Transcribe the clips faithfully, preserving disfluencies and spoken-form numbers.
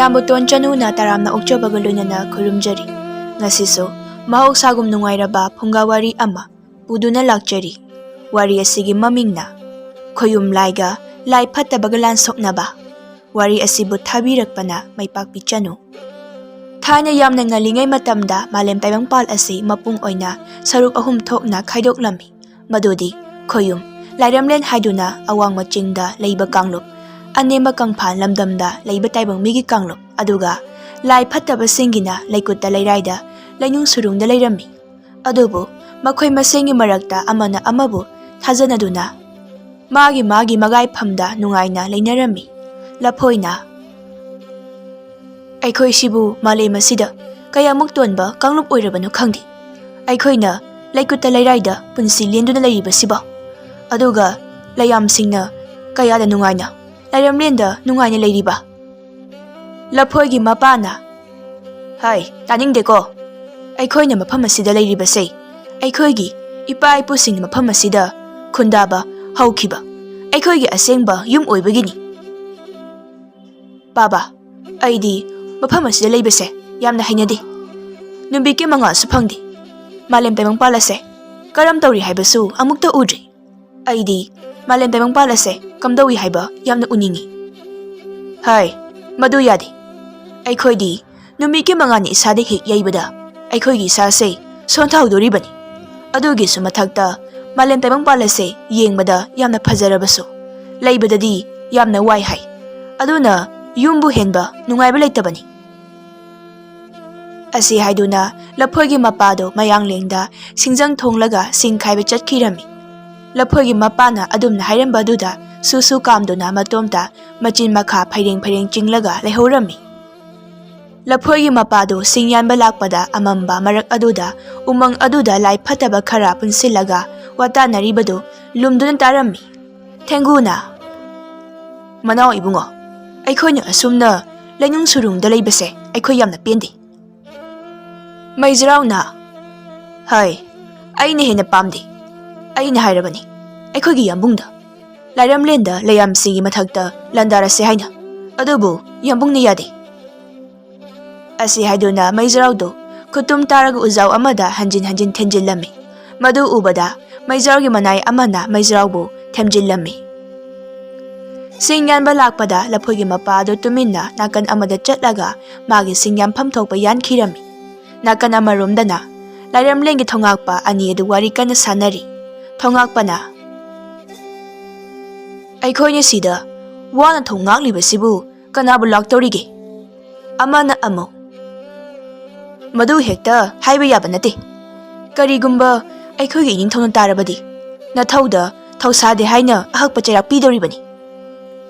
ꯃꯌꯥꯝꯕꯨ ꯇꯣꯟ ꯆꯅꯨꯅ ꯇꯔꯥꯝꯅ ꯑꯣꯛꯆꯕꯒ ꯂꯣꯏꯅꯅ ꯈꯨꯔꯨꯝꯖꯔꯤ꯫ ꯉꯁꯤꯁꯨ ꯃꯍꯧꯁꯥꯒꯨꯝ ꯅꯨꯡꯉꯥꯏꯔꯕ ꯐꯨꯡꯒꯥ ꯋꯥꯔꯤ ꯑꯃ ꯄꯨꯗꯨꯅ ꯂꯥꯛꯆꯔꯤ꯫ ꯋꯥꯔꯤ ꯑꯁꯤꯒꯤ ꯃꯃꯤꯡꯅ ꯈꯣꯌꯨꯝ ꯂꯥꯏꯒ ꯂꯥꯏ ꯐꯠꯇꯕꯒ ꯂꯥꯟ ꯁꯣꯛꯅꯕ꯫ ꯋꯥꯔꯤ ꯑꯁꯤꯕꯨ ꯊꯥꯕꯤꯔꯛꯄꯅ ꯃꯩꯄꯥꯛꯄꯤ ꯆꯅꯨ꯫ ꯊꯥꯏꯅ ꯌꯥꯝꯅ ꯉꯜꯂꯤꯉꯩ ꯃꯇꯝꯗ ꯃꯥꯂꯦꯝ ꯇꯥꯏꯕꯪꯄꯥꯜ ꯑꯁꯤ ꯃꯄꯨꯡ ꯑꯣꯏꯅ ꯁꯔꯨꯛ ꯑꯍꯨꯝ ꯊꯣꯛꯅ ꯈꯥꯏꯗꯣꯛꯂꯝꯃꯤ꯫ ꯃꯗꯨꯗꯤ ꯈꯣꯌꯨꯝ, ꯂꯥꯏꯔꯝꯂꯦꯟ ꯍꯥꯏꯗꯨꯅ ꯑꯋꯥꯡꯕ ꯆꯤꯡꯗ ꯂꯩꯕ ꯀꯥꯡꯂꯨꯞ, ꯑꯅꯦꯝꯕ ꯀꯪꯐꯥꯜ ꯂꯝꯗꯝꯗ ꯂꯩꯕ ꯇꯥꯏꯕꯪ ꯃꯤꯒꯤ ꯀꯥꯡꯂꯨꯞ, ꯑꯗꯨꯒ ꯂꯥꯏ ꯐꯠꯇꯕꯁꯤꯡꯒꯤꯅ ꯂꯩꯀꯨꯠꯇ ꯂꯩꯔꯥꯏꯗ ꯂꯩꯅꯨꯡ ꯁꯨꯔꯨꯡꯗ ꯂꯩꯔꯝꯃꯤ꯫ ꯑꯗꯨꯕꯨ ꯃꯈꯣꯏ ꯃꯁꯦꯟꯒꯤ ꯃꯔꯛꯇ ꯑꯃꯅ ꯑꯃꯕꯨ ꯊꯥꯖꯅꯗꯨꯅ ꯃꯥꯒꯤ ꯃꯥꯒꯤ ꯃꯒꯥꯏꯐꯝꯗ ꯅꯨꯡꯉꯥꯏꯅ ꯂꯩꯅꯔꯝꯃꯤ꯫ ꯂꯐꯣꯏꯅ, "ꯑꯩꯈꯣꯏꯁꯤꯕꯨ ꯃꯥꯂꯦꯝ ꯑꯁꯤꯗ ꯀꯌꯥꯃꯨꯛ ꯇꯣꯟꯕ ꯀꯥꯡꯂꯨꯞ ꯑꯣꯏꯔꯕꯅꯣ ꯈꯪꯗꯦ꯫ ꯑꯩꯈꯣꯏꯅ ꯂꯩꯀꯨꯠꯇ ꯂꯩꯔꯥꯏꯗ ꯄꯨꯟꯁꯤ ꯂꯦꯟꯗꯨꯅ ꯂꯩꯔꯤꯕꯁꯤꯕꯣ? ꯑꯗꯨꯒ ꯂꯩꯌꯥꯝꯁꯤꯡꯅ ꯀꯌꯥꯗ ꯅꯨꯡꯉꯥꯏꯅ, ꯂꯥꯏꯔꯝꯂꯦꯟꯗ ꯅꯨꯡꯉꯥꯏꯅ ꯂꯩꯔꯤꯕ?" ꯂꯐꯣꯏꯒꯤ ꯃꯄꯥꯅ, "ꯍꯥꯏ, ꯇꯥꯅꯤꯡꯗꯦꯀꯣ꯫ ꯑꯩꯈꯣꯏꯅ ꯃꯐꯝ ꯑꯁꯤꯗ ꯂꯩꯔꯤꯕꯁꯦ ꯑꯩꯈꯣꯏꯒꯤ ꯏꯄꯥ ꯏꯄꯨꯁꯤꯡꯅ ꯃꯐꯝ ꯑꯁꯤꯗ ꯈꯨꯟꯗꯥꯕ ꯍꯧꯈꯤꯕ ꯑꯩꯈꯣꯏꯒꯤ ꯑꯁꯦꯡꯕ ꯌꯨꯝ ꯑꯣꯏꯕꯒꯤꯅꯤ꯫ ꯄꯥꯕ, ꯑꯩꯗꯤ ꯃꯐꯝ ꯑꯁꯤꯗ ꯂꯩꯕꯁꯦ ꯌꯥꯝꯅ ꯍꯩꯅꯗꯦ꯫ ꯅꯨꯃꯤꯠꯀꯤ ꯃꯉꯥꯜꯁꯨ ꯐꯪꯗꯦ꯫ ꯃꯥꯂꯦꯝ ꯇꯥꯏꯕꯪꯄꯥꯜ ꯑꯁꯦ ꯀꯔꯝ ꯇꯧꯔꯤ ꯍꯥꯏꯕꯁꯨ ꯑꯃꯨꯛꯇ ꯎꯗ꯭ꯔꯤ꯫ ꯑꯩꯗꯤ ꯃꯥꯂꯦꯝ ꯇꯥꯏꯕꯪꯄꯥꯜ ꯑꯁꯦ ꯀꯝꯗꯧꯏ ꯍꯥꯏꯕ ꯌꯥꯝꯅ ꯎꯅꯤꯡꯏ꯫" "ꯍꯥꯏ, ꯃꯗꯨ ꯌꯥꯗꯦ꯫ ꯑꯩꯈꯣꯏꯗꯤ ꯅꯨꯃꯤꯠꯀꯤ ꯃꯉꯥꯜꯅ ꯏꯁꯥꯗ ꯍꯦꯛ ꯌꯩꯕꯗ ꯑꯩꯈꯣꯏꯒꯤ ꯏꯁꯥꯁꯦ ꯁꯣꯟꯊꯍꯧꯗꯣꯔꯤꯕꯅꯤ꯫ ꯑꯗꯨꯒꯤꯁꯨ ꯃꯊꯛꯇ ꯃꯥꯂꯦꯝ ꯇꯥꯏꯕꯪꯄꯥꯜ ꯑꯁꯦ ꯌꯦꯡꯕꯗ ꯌꯥꯝꯅ ꯐꯖꯔꯕꯁꯨ ꯂꯩꯕꯗꯗꯤ ꯌꯥꯝꯅ ꯋꯥꯏ ꯍꯥꯏ꯫ ꯑꯗꯨꯅ ꯌꯨꯝꯕꯨ ꯍꯦꯟꯕ ꯅꯨꯡꯉꯥꯏꯕ ꯂꯩꯇꯕꯅꯤ꯫" ꯑꯁꯤ ꯍꯥꯏꯗꯨꯅ ꯂꯐꯣꯏꯒꯤ ꯃꯄꯥꯗꯣ ꯃꯌꯥꯡꯂꯦꯟꯗ ꯁꯤꯡꯖꯪ ꯊꯣꯡꯂꯒ ꯁꯤꯡ ꯈꯥꯏꯕ ꯆꯠꯈꯤꯔꯝꯃꯤ꯫ ꯂꯐꯣꯏꯒꯤ ꯃꯄꯥꯅ ꯑꯗꯨꯝꯅ ꯍꯥꯏꯔꯝꯕ ꯑꯗꯨꯗ ꯁꯨ ꯁꯨ ꯀꯥꯝꯗꯨꯅ ꯃꯇꯣꯝꯇ ꯃꯆꯤꯟ ꯃꯈꯥ ꯐꯩꯔꯦꯡ ꯐꯩꯔꯦꯡ ꯆꯤꯡꯂꯒ ꯂꯩꯍꯧꯔꯝꯃꯤ꯫ ꯂꯐꯣꯏꯒꯤ ꯃꯄꯥꯗꯨ ꯁꯤꯡ ꯌꯥꯟꯕ ꯂꯥꯛꯄꯗ ꯑꯃꯝꯕ ꯃꯔꯛ ꯑꯗꯨꯗ ꯎꯃꯪ ꯑꯗꯨꯗ ꯂꯥꯏ ꯐꯠꯇꯕ ꯈꯔ ꯄꯨꯟꯁꯤꯜꯂꯒ ꯋꯥꯇꯥꯅꯔꯤꯕꯗꯨ ꯂꯨꯝꯗꯨꯅ ꯇꯥꯔꯝꯃꯤ꯫ ꯊꯦꯡꯒꯨꯅ, "ꯃꯅꯥꯎ ꯏꯕꯨꯡꯉꯣ, ꯑꯩꯈꯣꯏꯅ ꯑꯁꯨꯝꯅ ꯂꯩꯅꯨꯡ ꯁꯨꯔꯨꯡꯗ ꯂꯩꯕꯁꯦ ꯑꯩꯈꯣꯏ ꯌꯥꯝꯅ ꯄꯦꯟꯗꯦ꯫" ꯃꯩꯖ꯭ꯔꯥꯎꯅ, "ꯍꯥꯏ, ꯑꯩꯅ ꯍꯦꯟꯅ ꯄꯥꯝꯗꯦ꯫ ꯑꯩꯅ ꯍꯥꯏꯔꯕꯅꯤ ꯑꯩꯈꯣꯏꯒꯤ ꯌꯥꯝꯕꯨꯡꯗ ꯂꯥꯏꯔꯝꯂꯦꯟꯗ ꯂꯩꯌꯥꯝꯁꯤꯡꯒꯤ ꯃꯊꯛꯇ ꯂꯥꯟꯗꯥꯔꯁꯦ ꯍꯥꯏꯅ꯫ ꯑꯗꯨꯕꯨ ꯌꯥꯝꯕꯨꯡꯅ ꯌꯥꯗꯦ꯫ ꯑꯁꯤ ꯍꯥꯏꯗꯨꯅ ꯃꯩꯖꯥꯎꯗꯨ ꯈꯨꯇꯨꯝ ꯇꯥꯔꯒ ꯎꯖꯥꯎ ꯑꯃꯗ ꯍꯟꯖꯤꯟ ꯍꯟꯖꯤꯟ ꯊꯦꯟꯖꯤꯜꯂꯝꯃꯤ꯫ ꯃꯗꯨ ꯎꯕꯗ ꯃꯩꯖꯥꯎꯒꯤ ꯃꯅꯥꯏ ꯑꯃꯅ ꯃꯩꯖꯥꯎꯕꯨ ꯊꯦꯝꯖꯤꯜꯂꯝꯃꯤ꯫ ꯁꯤꯡ ꯌꯥꯟꯕ ꯂꯥꯛꯄꯗ ꯂꯐꯣꯏꯒꯤ ꯃꯄꯥ ꯑꯗꯨ ꯇꯨꯃꯤꯟꯅ ꯅꯥꯀꯟ ꯑꯃꯗ ꯆꯠꯂꯒ ꯃꯥꯒꯤ ꯁꯤꯡ ꯌꯥꯟꯐꯝ ꯊꯣꯛꯄ ꯌꯥꯟꯈꯤꯔꯝꯃꯤ꯫ ꯅꯥꯀꯟ ꯑꯃꯔꯣꯝꯗꯅ ꯂꯥꯏꯔꯦꯝꯂꯦꯟꯒꯤ ꯊꯣꯉꯥꯛꯄ ꯑꯅꯤ ꯑꯗꯨ ꯋꯥꯔꯤ ꯀꯟꯅ ꯁꯥꯟꯅꯔꯤ꯫ ꯊꯣꯉꯥꯛꯄꯅ, "ꯑꯩꯈꯣꯏꯅ ꯁꯤꯗ ꯋꯥꯅ ꯊꯣꯡ ꯉꯥꯛꯂꯤꯕꯁꯤꯕꯨ ꯀꯅꯥꯕꯨ ꯂꯥꯛꯇꯧꯔꯤꯒꯦ?" ꯑꯃꯅ ꯑꯃꯨꯛ, "ꯃꯗꯨ ꯍꯦꯛꯇ ꯍꯥꯏꯕ ꯌꯥꯕ ꯅꯠꯇꯦ꯫ ꯀꯔꯤꯒꯨꯝꯕ ꯑꯩꯈꯣꯏꯒꯤ ꯏꯅꯤꯡꯊꯧꯅ ꯇꯥꯔꯕꯗꯤ ꯅꯊꯧꯗ ꯊꯧꯁꯥꯗꯦ ꯍꯥꯏꯅ ꯑꯍꯛꯄ ꯆꯩꯔꯥꯛ ꯄꯤꯗꯧꯔꯤꯕꯅꯤ꯫"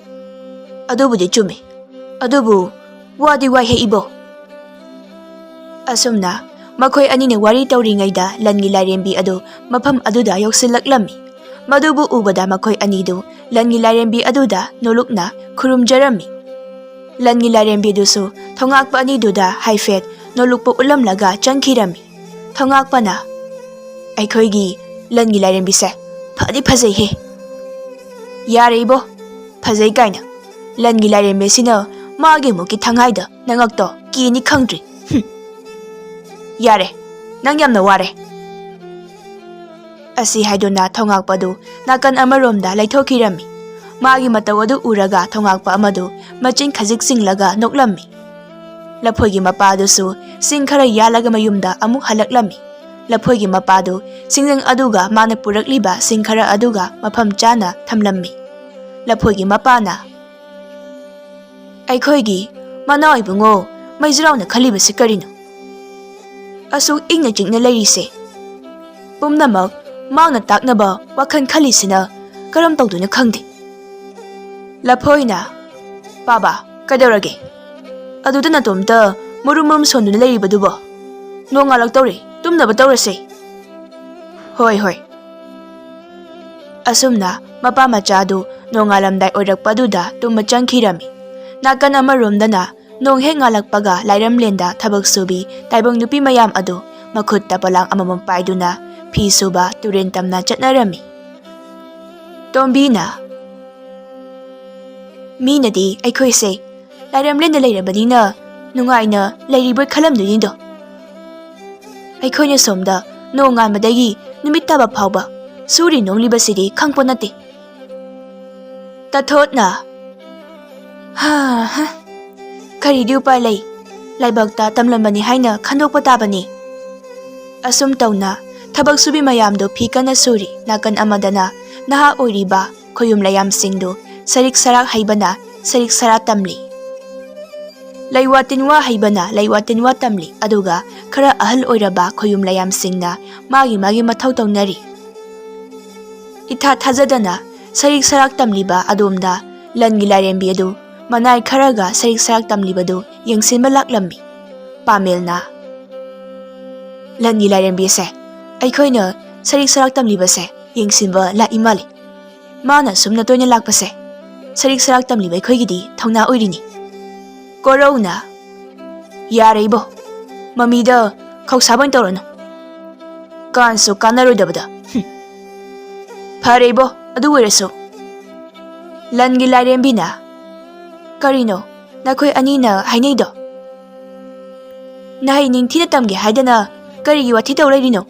"ꯑꯗꯨꯕꯨꯗꯤ ꯆꯨꯝꯃꯤ꯫ ꯑꯗꯨꯕꯨ ꯋꯥꯗꯤ ꯋꯥꯏꯍꯦ ꯏꯕꯣ꯫" ꯑꯁꯨꯝꯅ ꯃꯈꯣꯏ ꯑꯅꯤꯅ ꯋꯥꯔꯤ ꯇꯧꯔꯤꯉꯩꯗ ꯂꯟꯒꯤ ꯂꯥꯏꯔꯦꯝꯕꯤ ꯑꯗꯨ ꯃꯐꯝ ꯑꯗꯨꯗ ꯌꯧꯁꯤꯜꯂꯛꯂꯝꯃꯤ꯫ ꯃꯗꯨꯕꯨ ꯎꯕꯗ ꯃꯈꯣꯏ ꯑꯅꯤꯗꯨ ꯂꯟꯒꯤ ꯂꯥꯏꯔꯦꯝꯕꯤ ꯑꯗꯨꯗ ꯅꯣꯂꯨꯛꯅ ꯈꯨꯔꯨꯝꯖꯔꯝꯃꯤ꯫ ꯂꯟꯒꯤ ꯂꯥꯏꯔꯦꯝꯕꯤꯗꯨꯁꯨ ꯊꯣꯉꯥꯛꯄ ꯑꯅꯤꯗꯨꯗ ꯍꯥꯏꯐꯦꯠ ꯅꯣꯂꯨꯛꯄ ꯎꯠꯂꯝꯂꯒ ꯆꯪꯈꯤꯔꯝꯃꯤ꯫ ꯊꯣꯉꯥꯛꯄꯅ, "ꯑꯩꯈꯣꯏꯒꯤ ꯂꯟꯒꯤ ꯂꯥꯏꯔꯦꯝꯕꯤꯁꯦ ꯐꯗꯤ ꯐꯖꯩꯍꯦ꯫" "ꯌꯥꯔꯦ ꯏꯕꯣ, ꯐꯖꯩ ꯀꯥꯏꯅ꯫ ꯂꯟꯒꯤ ꯂꯥꯏꯔꯦꯝꯕꯤꯁꯤꯅ ꯃꯥꯒꯤ ꯃꯨꯛꯀꯤ ꯊꯪꯍꯥꯏꯗ ꯅꯉꯛꯇꯣ ꯀꯤꯅꯤ ꯈꯪꯗ꯭ꯔꯤ꯫ ꯍꯨꯝ꯫ ꯌꯥꯔꯦ, ꯅꯪ ꯌꯥꯝꯅ ꯋꯥꯔꯦ꯫" ꯑꯁꯤ ꯍꯥꯏꯗꯨꯅ ꯊꯣꯉꯥꯛꯄꯗꯨ ꯅꯥꯀꯟ ꯑꯃꯔꯣꯝꯗ ꯂꯩꯊꯣꯛꯈꯤꯔꯝꯃꯤ꯫ ꯃꯥꯒꯤ ꯃꯇꯧ ꯑꯗꯨ ꯎꯔꯒ ꯊꯣꯉꯥꯛꯄ ꯑꯃꯗꯨ ꯃꯆꯤꯟ ꯈꯖꯤꯛ ꯆꯤꯡꯂꯒ ꯅꯣꯛꯂꯝꯃꯤ꯫ ꯂꯐꯣꯏꯒꯤ ꯃꯄꯥꯗꯨꯁꯨ ꯁꯤꯡ ꯈꯔ ꯌꯥꯜꯂꯒ ꯃꯌꯨꯝꯗ ꯑꯃꯨꯛ ꯍꯜꯂꯛꯂꯝꯃꯤ꯫ ꯂꯐꯣꯏꯒꯤ ꯃꯄꯥꯗꯨ ꯁꯤꯡꯖꯪ ꯑꯗꯨꯒ ꯃꯥꯅ ꯄꯨꯔꯛꯂꯤꯕ ꯁꯤꯡ ꯈꯔ ꯑꯗꯨꯒ ꯃꯐꯝ ꯆꯥꯅ ꯊꯝꯂꯝꯃꯤ꯫ ꯂꯐꯣꯏꯒꯤ ꯃꯄꯥꯅ, "ꯑꯩꯈꯣꯏꯒꯤ ꯃꯅꯥꯎ ꯏꯕꯨꯡꯉꯣ ꯃꯩꯖꯥꯎꯅ ꯈꯜꯂꯤꯕꯁꯤ ꯀꯔꯤꯅꯣ? ꯑꯁꯨꯛ ꯏꯪꯅ ꯆꯤꯛꯅ ꯂꯩꯔꯤꯁꯦ꯫ ꯄꯨꯝꯅꯃꯛ ꯃꯥꯡꯅ ꯇꯥꯛꯅꯕ ꯋꯥꯈꯜ ꯈꯜꯂꯤꯁꯤꯅ ꯀꯔꯝ ꯇꯧꯗꯣꯏꯅꯣ ꯈꯪꯗꯦ꯫" ꯂꯐꯣꯏꯅ, "ꯄꯥꯕ, ꯀꯩꯗꯧꯔꯒꯦ? ꯑꯗꯨꯗ ꯅꯇꯣꯝꯇ ꯃꯨꯔꯨꯝ ꯃꯨꯔꯨꯝ ꯁꯣꯟꯗꯨꯅ ꯂꯩꯔꯤꯕꯗꯨꯕꯣ? ꯅꯣꯡꯉꯥꯜꯂꯛꯇꯧꯔꯦ, ꯇꯨꯝꯅꯕ ꯇꯧꯔꯁꯦ꯫" "ꯍꯣꯏ, ꯍꯣꯏ꯫" ꯑꯁꯨꯝꯅ ꯃꯄꯥ ꯃꯆꯥꯗꯨ ꯅꯣꯡꯉꯥꯜꯂꯝꯗꯥꯏ ꯑꯣꯏꯔꯛꯄꯗꯨꯗ ꯇꯨꯝꯕ ꯆꯪꯈꯤꯔꯝꯃꯤ꯫ ꯅꯥꯀꯟ ꯑꯃꯔꯣꯝꯗꯅ ꯅꯣꯡ ꯍꯦꯛ ꯉꯥꯜꯂꯛꯄꯒ ꯂꯥꯏꯔꯝꯂꯦꯟꯗ ꯊꯕꯛ ꯁꯨꯕꯤ ꯇꯥꯏꯕꯪ ꯅꯨꯄꯤ ꯃꯌꯥꯝ ꯑꯗꯨ ꯃꯈꯨꯠꯇ ꯄꯣꯂꯥꯡ ꯑꯃꯃꯝ ꯄꯥꯏꯗꯨꯅ ꯐꯤ ꯁꯨꯕ ꯇꯨꯔꯦꯟ ꯇꯝꯅ ꯆꯠꯅꯔꯝꯃꯤ꯫ ꯇꯣꯝꯕꯤꯅ, "ꯃꯤꯅꯗꯤ ꯑꯩꯈꯣꯏꯁꯦ ꯂꯥꯏꯔꯝꯂꯦꯟꯗ ꯂꯩꯔꯕꯅꯤꯅ ꯅꯨꯡꯉꯥꯏꯅ ꯂꯩꯔꯤꯕꯣꯏ ꯈꯜꯂꯝꯗꯣꯏꯅꯤꯗꯣ꯫ ꯑꯩꯈꯣꯏꯅ ꯁꯣꯝꯗ ꯅꯣꯡꯉꯥꯟꯕꯗꯒꯤ ꯅꯨꯃꯤꯠ ꯇꯥꯕ ꯐꯥꯎꯕ ꯁꯨꯔꯤ ꯅꯣꯝꯂꯤꯕꯁꯤꯗꯤ ꯈꯪꯄꯣꯠ ꯅꯠꯇꯦ꯫ ꯇꯊꯣꯠꯅ꯫ ꯍꯥ ꯍꯥ꯫ ꯀꯔꯤꯗꯤ ꯎꯄꯥꯏ ꯂꯩ? ꯂꯥꯏꯕꯛꯇ ꯇꯝꯂꯝꯕꯅꯤ ꯍꯥꯏꯅ ꯈꯟꯗꯣꯛꯄ ꯇꯥꯕꯅꯤ꯫ ꯑꯁꯨꯝ ꯇꯧꯅ ꯊꯕꯛ ꯁꯨꯕꯤ ꯃꯌꯥꯝꯗꯨ ꯐꯤ ꯀꯟꯅ ꯁꯨꯔꯤ꯫ ꯅꯥꯀꯟ ꯑꯃꯗꯅ ꯅꯍꯥ ꯑꯣꯏꯔꯤꯕ ꯈꯣꯌꯨꯝ ꯂꯥꯌꯥꯝꯁꯤꯡꯗꯨ ꯁꯔꯤꯛ ꯁꯔꯥꯛ ꯍꯩꯕꯅ ꯁꯔꯤꯛ ꯁꯔꯥ ꯇꯝꯂꯤ꯫ ꯂꯩꯋꯥ ꯇꯤꯟꯋꯥ ꯍꯩꯕꯅ ꯂꯩꯋꯥ ꯇꯤꯟꯋꯥ ꯇꯝꯂꯤ, ꯑꯗꯨꯒ ꯈꯔ ꯑꯍꯜ ꯑꯣꯏꯔꯕ ꯈꯣꯌꯨꯝ ꯂꯥꯌꯥꯝꯁꯤꯡꯅ ꯃꯥꯒꯤ ꯃꯥꯒꯤ ꯃꯊꯧ ꯇꯧꯅꯔꯤ꯫ ꯏꯊꯥ ꯊꯥꯖꯗꯅ ꯁꯔꯤꯛ ꯁꯔꯥꯛ ꯇꯝꯂꯤꯕ ꯑꯗꯣꯝꯗ ꯂꯟꯒꯤ ꯂꯥꯏꯔꯦꯝꯕꯤ ꯑꯗꯨ ꯃꯅꯥꯏ ꯈꯔꯒ ꯁꯔꯤꯛ ꯁꯔꯥꯛ ꯇꯝꯂꯤꯕꯗꯨ ꯌꯦꯡꯁꯤꯟꯕ ꯂꯥꯛꯂꯝꯃꯤ꯫ ꯄꯥꯃꯦꯜꯅ, "ꯂꯟꯒꯤ ꯂꯥꯏꯔꯦꯝꯕꯤꯁꯦ ꯑꯩꯈꯣꯏꯅ ꯁꯔꯤꯛ ꯁꯔꯥꯛ ꯇꯝꯂꯤꯕꯁꯦ ꯌꯦꯡꯁꯤꯟꯕ ꯂꯥꯛꯏ ꯃꯥꯜꯂꯤ꯫ ꯃꯥꯅ ꯁꯨꯝꯅ ꯇꯣꯏꯅ ꯂꯥꯛꯄꯁꯦ ꯁꯔꯤꯛ ꯁꯔꯥꯛ ꯇꯝꯂꯤꯕ ꯑꯩꯈꯣꯏꯒꯤꯗꯤ ꯊꯧꯅꯥ ꯑꯣꯏꯔꯤꯅꯤ꯫" ꯀꯣꯔꯧꯅ, "ꯌꯥꯔꯦ ꯏꯕꯣ, ꯃꯃꯤꯗ ꯈꯧꯁꯥꯕ ꯑꯣꯏꯅ ꯇꯧꯔꯅꯨ꯫ ꯀꯥꯟꯁꯨ ꯀꯥꯟꯅꯔꯣꯏꯗꯕꯗ꯫ ꯍꯨꯝ꯫ ꯐꯔꯦ ꯏꯕꯣ, ꯑꯗꯨ ꯑꯣꯏꯔꯁꯨ꯫" ꯂꯟꯒꯤ ꯂꯥꯏꯔꯦꯝꯕꯤꯅ, "ꯀꯔꯤꯅꯣ ꯅꯈꯣꯏ ꯑꯅꯤꯅ ꯍꯥꯏꯅꯩꯗꯣ? ꯅꯍꯩ ꯅꯤꯡꯊꯤꯅ ꯇꯝꯒꯦ ꯍꯥꯏꯗꯅ ꯀꯔꯤꯒꯤ ꯋꯥꯊꯤ ꯇꯧ ꯂꯩꯔꯤꯅꯣ?"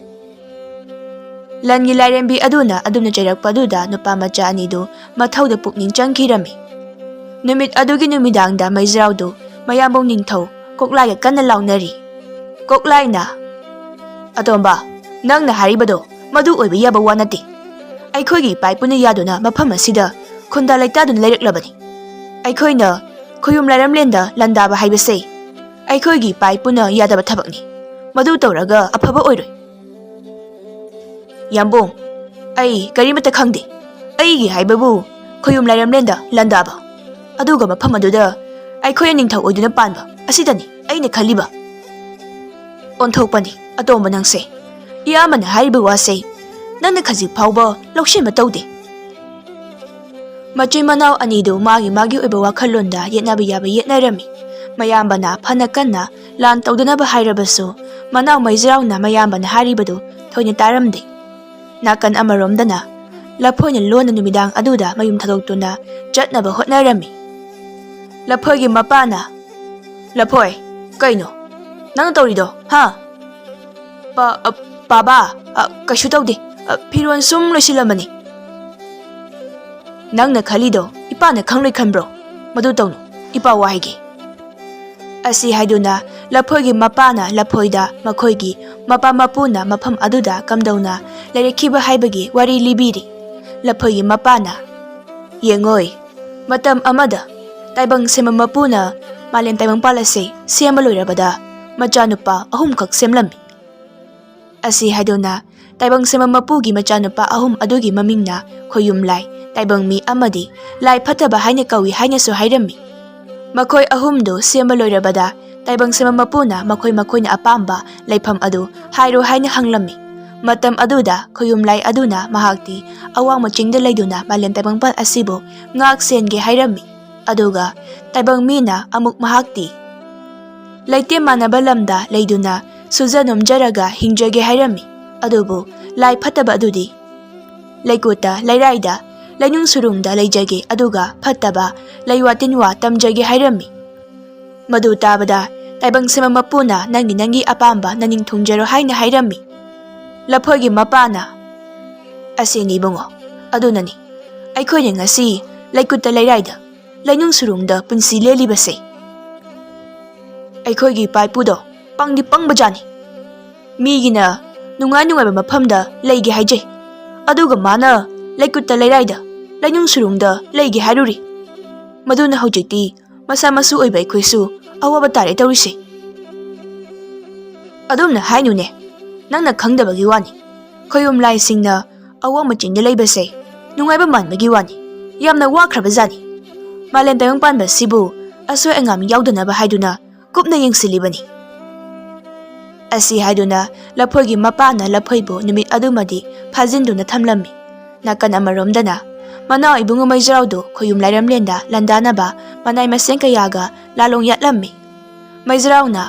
ꯂꯟꯒꯤ ꯂꯥꯏꯔꯦꯝꯕꯤ ꯑꯗꯨꯅ ꯑꯗꯨꯝꯅ ꯆꯩꯔꯛꯄ ꯑꯗꯨꯗ ꯅꯨꯄꯥ ꯃꯆꯥ ꯑꯅꯤꯗꯨ ꯃꯊꯧꯗ ꯄꯨꯛꯅꯤꯡ ꯆꯪꯈꯤꯔꯝꯃꯤ꯫ ꯅꯨꯃꯤꯠ ꯑꯗꯨꯒꯤ ꯅꯨꯃꯤꯗꯥꯡꯗ ꯃꯩꯖꯥꯎꯗꯨ ꯃꯌꯥꯝꯕꯨꯡ ꯅꯤꯡꯊꯧ ꯀꯣꯛꯂꯥꯏꯒ ꯀꯟꯅ ꯂꯥꯎꯅꯔꯤ꯫ ꯀꯣꯛꯂꯥꯏꯅ, "ꯑꯇꯣꯝꯕ, ꯅꯪꯅ ꯍꯥꯏꯔꯤꯕꯗꯣ ꯃꯗꯨ ꯑꯣꯏꯕ ꯌꯥꯕ ꯋꯥ ꯅꯠꯇꯦ꯫ ꯑꯩꯈꯣꯏꯒꯤ ꯏꯄꯥ ꯏꯄꯨꯅ ꯌꯥꯗꯨꯅ ꯃꯐꯝ ꯑꯁꯤꯗ ꯈꯨꯟꯗꯥ ꯂꯩꯇꯥꯗꯨꯅ ꯂꯩꯔꯛꯂꯕꯅꯤ꯫ ꯑꯩꯈꯣꯏꯅ ꯈꯨꯌꯨꯝ ꯂꯥꯏꯔꯝꯂꯦꯟꯗ ꯂꯥꯟꯗꯥꯕ ꯍꯥꯏꯕꯁꯦ ꯑꯩꯈꯣꯏꯒꯤ ꯏꯄꯥ ꯏꯄꯨꯅ ꯌꯥꯗꯕ ꯊꯕꯛꯅꯤ꯫ ꯃꯗꯨ ꯇꯧꯔꯒ ꯑꯐꯕ ꯑꯣꯏꯔꯣꯏ꯫" "ꯌꯥꯝꯕꯨꯡ, ꯑꯩ ꯀꯔꯤꯃꯠꯇ ꯈꯪꯗꯦ꯫ ꯑꯩꯒꯤ ꯍꯥꯏꯕꯕꯨ ꯈꯣꯌꯨꯝ ꯂꯥꯏꯔꯝꯂꯦꯟꯗ ꯂꯥꯟꯗꯥꯕ, ꯑꯗꯨꯒ ꯃꯐꯝ ꯑꯗꯨꯗ ꯑꯩꯈꯣꯏꯅ ꯅꯤꯡꯊꯧ ꯑꯣꯏꯗꯨꯅ ꯄꯥꯟꯕ ꯑꯁꯤꯗꯅꯤ ꯑꯩꯅ ꯈꯜꯂꯤꯕ꯫" "ꯑꯣꯟꯊꯣꯛꯄꯅꯤ ꯑꯇꯣꯝꯕ ꯅꯪꯁꯦ꯫ ꯏꯌꯥꯝꯕꯅ ꯍꯥꯏꯔꯤꯕ ꯋꯥꯁꯦ ꯅꯪꯅ ꯈꯖꯤꯛ ꯐꯥꯎꯕ ꯂꯧꯁꯤꯟꯕ ꯇꯧꯗꯦ꯫" ꯃꯆꯤꯟ ꯃꯅꯥꯎ ꯑꯅꯤꯗꯨ ꯃꯥꯒꯤ ꯃꯥꯒꯤ ꯑꯣꯏꯕ ꯋꯥꯈꯜꯂꯣꯟꯗ ꯌꯦꯠꯅꯕ ꯌꯥꯕ ꯌꯦꯠꯅꯔꯝꯃꯤ꯫ ꯃꯌꯥꯝꯕꯅ ꯐꯅ ꯀꯟꯅ ꯂꯥꯟ ꯇꯧꯗꯅꯕ ꯍꯥꯏꯔꯕꯁꯨ, ꯃꯅꯥꯎ ꯃꯩꯖꯥꯎꯅ ꯃꯌꯥꯝꯕꯅ ꯍꯥꯏꯔꯤꯕꯗꯨ ꯊꯣꯏꯅ ꯇꯥꯔꯝꯗꯦ꯫ ꯅꯥꯀꯟ ꯑꯃꯔꯣꯝꯗꯅ ꯂꯐꯣꯏꯅ ꯂꯣꯟꯅ ꯅꯨꯃꯤꯗꯥꯡ ꯑꯗꯨꯗ ꯃꯌꯨꯝ ꯊꯥꯗꯣꯛꯇꯨꯅ ꯆꯠꯅꯕ ꯍꯣꯠꯅꯔꯝꯃꯤ꯫ ꯂꯐꯣꯏꯒꯤ ꯃꯄꯥꯅ, ꯂꯐꯣꯏ, ꯀꯩꯅꯣ ꯅꯪꯅ ꯇꯧꯔꯤꯗꯣ, ꯍꯥ? ꯄꯥ-, ꯑ, ꯄꯥꯕꯥ, ꯑ, ꯀꯩꯁꯨ ꯇꯧꯗꯦ꯫ ꯑ, ꯐꯤꯔꯣꯜ ꯁꯨꯝ ꯂꯣꯏꯁꯤꯜꯂꯝꯕꯅꯤ꯫ ꯅꯪꯅ ꯈꯜꯂꯤꯗꯣ ꯏꯄꯥꯅ ꯈꯪꯂꯣꯏ ꯈꯟꯕ꯭ꯔꯣ? ꯃꯗꯨ ꯇꯧꯅꯨ, ꯏꯄꯥ ꯋꯥ ꯍꯥꯏꯒꯦ꯫ ꯑꯁꯤ ꯍꯥꯏꯗꯨꯅ ꯂꯐꯣꯏꯒꯤ ꯃꯄꯥꯅ ꯂꯐꯣꯏꯗ ꯃꯈꯣꯏꯒꯤ ꯃꯄꯥ ꯃꯄꯨꯅ ꯃꯐꯝ ꯑꯗꯨꯗ ꯀꯝꯗꯧꯅ ꯂꯩꯔꯛꯈꯤꯕ ꯍꯥꯏꯕꯒꯤ ꯋꯥꯔꯤ ꯂꯤꯕꯤꯔꯤ꯫ ꯂꯐꯣꯏꯒꯤ ꯃꯄꯥꯅ, "ꯌꯦꯡꯉꯣꯏ, ꯃꯇꯝ ꯑꯃꯗ ꯇꯥꯏꯕꯪ ꯁꯦꯝꯕ ꯃꯄꯨꯅ ꯃꯥꯂꯦꯝ ꯇꯥꯏꯕꯪꯄꯥꯜ ꯑꯁꯤ ꯁꯦꯝꯕ ꯂꯣꯏꯔꯕꯗ ꯃꯆꯥꯅꯨꯄꯥ ꯑꯍꯨꯝꯈꯛ ꯁꯦꯝꯂꯝꯃꯤ"꯫ ꯑꯁꯤ ꯍꯥꯏꯗꯨꯅ ꯇꯥꯏꯕꯪ ꯁꯦꯝꯕ ꯃꯄꯨꯒꯤ ꯃꯆꯥꯅꯨꯄꯥ ꯑꯍꯨꯝ ꯑꯗꯨꯒꯤ ꯃꯃꯤꯡꯅ ꯈꯣꯌꯨꯝꯂꯥꯏ, ꯇꯥꯏꯕꯪ ꯃꯤ ꯑꯃꯗꯤ ꯂꯥꯏ ꯐꯠꯇꯕ ꯍꯥꯏꯅ ꯀꯧꯏ ꯍꯥꯏꯅꯁꯨ ꯍꯥꯏꯔꯝꯃꯤ꯫ ꯃꯈꯣꯏ ꯑꯍꯨꯝꯗꯨ ꯁꯦꯝꯕ ꯂꯣꯏꯔꯕꯗ ꯇꯥꯏꯕꯪ ꯁꯦꯝꯕ ꯃꯄꯨꯅ ꯃꯈꯣꯏ ꯃꯈꯣꯏꯅ ꯑꯄꯥꯝꯕ ꯂꯩꯐꯝ ꯑꯗꯨ ꯍꯥꯏꯔꯣ ꯍꯥꯏꯅ ꯍꯪꯂꯝꯃꯤ꯫ ꯃꯇꯝ ꯑꯗꯨꯗ ꯈꯣꯌꯨꯝꯂꯥꯏ ꯑꯗꯨꯅ ꯃꯍꯥꯛꯇꯤ ꯑꯋꯥꯡꯕ ꯆꯤꯡꯗ ꯂꯩꯗꯨꯅ ꯃꯥꯂꯦꯝ ꯇꯥꯏꯕꯪꯄꯥꯜ ꯑꯁꯤꯕꯨ ꯉꯥꯛ ꯁꯦꯟꯒꯦ ꯍꯥꯏꯔꯝꯃꯤ꯫ ꯑꯗꯨꯒ ꯇꯥꯏꯕꯪ ꯃꯤꯅ ꯑꯃꯨꯛ ꯃꯍꯥꯛꯇꯤ ꯂꯩꯇꯦꯝ ꯃꯥꯟꯅꯕ ꯂꯝꯗ ꯂꯩꯗꯨꯅ ꯁꯨꯖ ꯅꯣꯝꯖꯔꯒ ꯍꯤꯡꯖꯒꯦ ꯍꯥꯏꯔꯝꯃꯤ꯫ ꯑꯗꯨꯕꯨ ꯂꯥꯏ ꯐꯠꯇꯕ ꯑꯗꯨꯗꯤ ꯂꯩꯀꯨꯠꯇ ꯂꯩꯔꯥꯏꯗ, ꯂꯩꯅꯨꯡ ꯁꯨꯔꯨꯡꯗ ꯂꯩꯖꯒꯦ, ꯑꯗꯨꯒ ꯐꯠꯇꯕ ꯂꯩꯋꯥ ꯇꯤꯟꯋꯥ ꯇꯝꯖꯒꯦ ꯍꯥꯏꯔꯝꯃꯤ꯫ ꯃꯗꯨ ꯇꯥꯕꯗ ꯇꯥꯏꯕꯪ ꯁꯦꯝꯕ ꯃꯄꯨꯅ "ꯅꯪꯒꯤ ꯅꯪꯒꯤ ꯑꯄꯥꯝꯕ ꯅꯅꯤꯡ ꯊꯨꯡꯖꯔꯣ" ꯍꯥꯏꯅ ꯍꯥꯏꯔꯝꯃꯤ꯫ ꯂꯐꯣꯏꯒꯤ ꯃꯄꯥꯅ, "ꯑꯁꯤꯅꯤ ꯏꯕꯨꯡꯉꯣ, ꯑꯗꯨꯅꯅꯤ ꯑꯩꯈꯣꯏꯅ ꯉꯁꯤ ꯂꯩꯀꯨꯠꯇ ꯂꯩꯔꯥꯏꯗ, ꯂꯩꯅꯨꯡ ꯁꯨꯔꯨꯡꯗ ꯄꯨꯟꯁꯤ ꯂꯦꯜꯂꯤꯕꯁꯦ꯫ ꯑꯩꯈꯣꯏꯒꯤ ꯏꯄꯥ ꯏꯄꯨꯗꯣ ꯄꯪꯗꯤ ꯄꯪꯕꯖꯥꯠꯅꯤ꯫ ꯃꯤꯒꯤꯅ ꯅꯨꯡꯉꯥꯏ ꯅꯨꯡꯉꯥꯏꯕ ꯃꯐꯝꯗ ꯂꯩꯒꯦ ꯍꯥꯏꯖꯩ, ꯑꯗꯨꯒ ꯃꯥꯅ ꯂꯩꯀꯨꯠꯇ ꯂꯩꯔꯥꯏꯗ, ꯂꯩꯅꯨꯡ ꯁꯨꯔꯨꯡꯗ ꯂꯩꯒꯦ ꯍꯥꯏꯔꯨꯔꯤ꯫ ꯃꯗꯨꯅ ꯍꯧꯖꯤꯛꯇꯤ ꯃꯁꯥ ꯃꯁꯨ ꯑꯣꯏꯕ ꯑꯩꯈꯣꯏꯁꯨ ꯑꯋꯥꯕ ꯇꯥꯔꯦ ꯇꯧꯔꯤꯁꯦ"꯫ "ꯑꯗꯨꯝꯅ ꯍꯥꯏꯅꯨꯅꯦ, ꯅꯪꯅ ꯈꯪꯗꯕꯒꯤ ꯋꯥꯅꯤ꯫ ꯈꯣꯌꯨꯝ ꯂꯥꯏꯁꯤꯡꯅ ꯑꯋꯥꯡꯕ ꯆꯤꯡꯗ ꯂꯩꯕꯁꯦ ꯅꯨꯡꯉꯥꯏꯕ ꯃꯥꯟꯕꯒꯤ ꯋꯥꯅꯤ꯫ ꯌꯥꯝꯅ ꯋꯥꯈ꯭ꯔꯕ ꯖꯥꯠꯅꯤ꯫ ꯃꯥꯂꯦꯝ ꯇꯥꯏꯕꯪ ꯄꯥꯟꯕꯁꯤꯕꯨ ꯑꯁꯣꯏ ꯑꯉꯥꯝ ꯌꯥꯎꯗꯅꯕ ꯍꯥꯏꯗꯨꯅ ꯀꯨꯞꯅ ꯌꯦꯡꯁꯤꯜꯂꯤꯕꯅꯤ"꯫ ꯑꯁꯤ ꯍꯥꯏꯗꯨꯅ ꯂꯐꯣꯏꯒꯤ ꯃꯄꯥꯅ ꯂꯐꯣꯏꯕꯨ ꯅꯨꯃꯤꯠ ꯑꯗꯨꯃꯗꯤ ꯐꯥꯖꯤꯟꯗꯨꯅ ꯊꯝꯂꯝꯃꯤ꯫ ꯅꯥꯀꯟ ꯑꯃꯔꯣꯝꯗꯅ ꯃꯅꯥꯎ ꯏꯕꯨꯡꯉꯣ ꯃꯩꯖꯥꯎꯗꯨ ꯈꯣꯌꯨꯝ ꯂꯥꯏꯔꯝꯂꯦꯟꯗ ꯂꯥꯟꯗꯥꯅꯕ ꯃꯅꯥꯏ ꯃꯁꯤꯡ ꯀꯌꯥꯒ ꯂꯥꯂꯣꯡ ꯌꯥꯠꯂꯝꯃꯤ꯫ ꯃꯩꯖꯥꯎꯅ,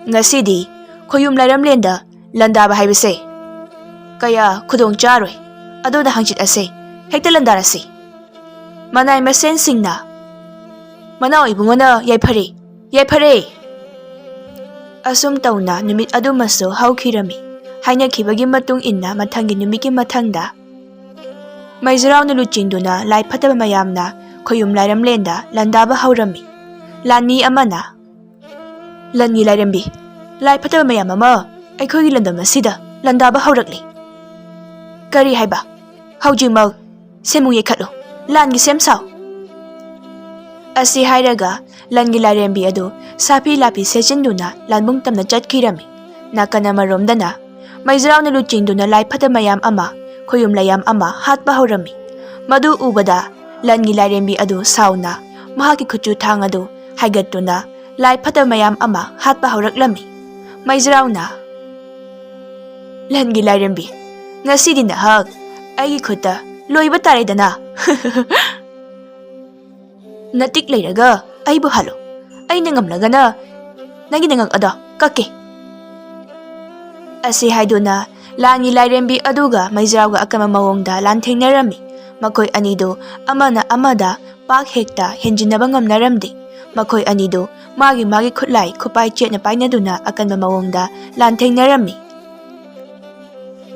"ꯉꯁꯤꯗꯤ ꯈꯣꯌꯨꯝ ꯂꯥꯏꯔꯝꯂꯦꯟꯗ ꯂꯥꯟꯗꯥꯕ ꯍꯥꯏꯕꯁꯦ ꯀꯌꯥ ꯈꯨꯗꯣꯡ ꯆꯥꯔꯣꯏ꯫ ꯑꯗꯨꯅ ꯍꯪꯆꯤꯠ ꯑꯁꯦ ꯍꯦꯛꯇ ꯂꯥꯟꯗꯥꯔꯁꯤ"꯫ ꯃꯅꯥꯏ ꯃꯁꯦꯟꯁꯤꯡꯅ, "ꯃꯅꯥꯎ ꯏꯕꯨꯡꯉꯣꯅ ꯌꯥꯏꯐꯔꯦ, ꯌꯥꯏꯐꯔꯦ!" ꯑꯁꯨꯝ ꯇꯧꯅ ꯅꯨꯃꯤꯠ ꯑꯗꯨꯃꯁꯨ ꯍꯧꯈꯤꯔꯝꯃꯤ꯫ ꯍꯥꯏꯅꯈꯤꯕꯒꯤ ꯃꯇꯨꯡ ꯏꯟꯅ ꯃꯊꯪꯒꯤ ꯅꯨꯃꯤꯠꯀꯤ ꯃꯊꯪꯗ ꯃꯩꯖꯔꯥꯎꯅ ꯂꯨꯆꯤꯡꯗꯨꯅ ꯂꯥꯏ ꯐꯠꯇꯕ ꯃꯌꯥꯝꯅ ꯈꯣꯌꯨꯝ ꯂꯥꯏꯔꯝꯂꯦꯟꯗ ꯂꯥꯟꯗꯥꯕ ꯍꯧꯔꯝꯃꯤ꯫ ꯂꯥꯟꯃꯤ ꯑꯃꯅ, "ꯂꯟꯒꯤ ꯂꯥꯏꯔꯦꯝꯕꯤ, ꯂꯥꯏ ꯐꯠꯇꯕ ꯃꯌꯥꯝ ꯑꯃ ꯑꯩꯈꯣꯏꯒꯤ ꯂꯝꯗꯝ ꯑꯁꯤꯗ ꯂꯥꯟꯗꯥꯕ ꯍꯧꯔꯛꯂꯦ꯫ ꯀꯔꯤ ꯍꯥꯏꯕ? ꯍꯧꯖꯤꯛꯃꯛ ꯁꯦꯝꯃꯨ ꯌꯩꯈꯠꯂꯨ, ꯂꯥꯟꯒꯤ ꯁꯦꯝ ꯁꯥꯎ!" ꯑꯁꯤ ꯍꯥꯏꯔꯒ ꯂꯟꯒꯤ ꯂꯥꯏꯔꯦꯝꯕꯤ ꯑꯗꯨ ꯁꯥꯐꯤ ꯂꯥꯐꯤ ꯁꯦꯠꯆꯤꯟꯗꯨꯅ ꯂꯥꯟꯕꯨꯡ ꯇꯝꯅ ꯆꯠꯈꯤꯔꯝꯃꯤ꯫ ꯅꯥꯀꯟ ꯑꯃꯔꯣꯝꯗꯅ ꯃꯩꯖꯔꯥꯎꯅ ꯂꯨꯆꯤꯡꯗꯨꯅ ꯂꯥꯏ ꯐꯠꯇꯕ ꯃꯌꯥꯝ ꯑꯃ ꯈꯣꯌꯨꯝ ꯂꯥꯏꯌꯥꯝ ꯑꯃ ꯍꯥꯠꯄ ꯍꯧꯔꯝꯃꯤ꯫ ꯃꯗꯨ ꯎꯕꯗ ꯂꯟꯒꯤ ꯂꯥꯏꯔꯦꯝꯕꯤ ꯑꯗꯨ ꯁꯥꯎꯅ ꯃꯍꯥꯛꯀꯤ ꯈꯨꯠꯆꯨ ꯊꯥꯡ ꯑꯗꯨ ꯍꯥꯏꯒꯠꯇꯨꯅ ꯂꯥꯏ ꯐꯠꯇꯕ ꯃꯌꯥꯝ ꯑꯃ ꯍꯥꯠꯄ ꯍꯧꯔꯛꯂꯝꯃꯤ꯫ ꯃꯩꯖꯔꯥꯎꯅ, "ꯂꯟꯒꯤ ꯂꯥꯏꯔꯦꯝꯕꯤ, ꯉꯁꯤꯗꯤ ꯅꯍꯥꯛ ꯑꯩꯒꯤ ꯈꯨꯠꯇ ꯂꯣꯏꯕ ꯇꯥꯔꯦꯗꯅ!" "ꯅꯇꯤꯛ ꯂꯩꯔꯒ ꯑꯩꯕꯨ ꯍꯥꯠꯂꯨ, ꯑꯩꯅ ꯉꯝꯂꯒꯅ ꯅꯪꯒꯤ ꯅꯉꯛ ꯑꯗꯣ ꯀꯛꯀꯦ!" ꯑꯁꯤ ꯍꯥꯏꯗꯨꯅ ꯂꯥꯟꯒꯤ ꯂꯥꯏꯔꯦꯝꯕꯤ ꯑꯗꯨꯒ ꯃꯩꯖꯥꯎꯒ ꯑꯀꯟꯕ ꯃꯑꯣꯡꯗ ꯂꯥꯟꯊꯦꯡꯅꯔꯝꯃꯤ꯫ ꯃꯈꯣꯏ ꯑꯅꯤꯗꯨ ꯑꯃꯅ ꯑꯃꯗ ꯄꯥꯛ ꯍꯦꯛꯇ ꯍꯦꯟꯖꯤꯟꯅꯕ ꯉꯝꯅꯔꯝꯗꯦ꯫ ꯃꯈꯣꯏ ꯑꯅꯤꯗꯨ ꯃꯥꯒꯤ ꯃꯥꯒꯤ ꯈꯨꯠꯂꯥꯏ ꯈꯨꯄꯥꯏ ꯆꯦꯠꯅ ꯄꯥꯏꯅꯗꯨꯅ ꯑꯀꯟꯕ ꯃꯑꯣꯡꯗ ꯂꯥꯟꯊꯦꯡꯅꯔꯝꯃꯤ꯫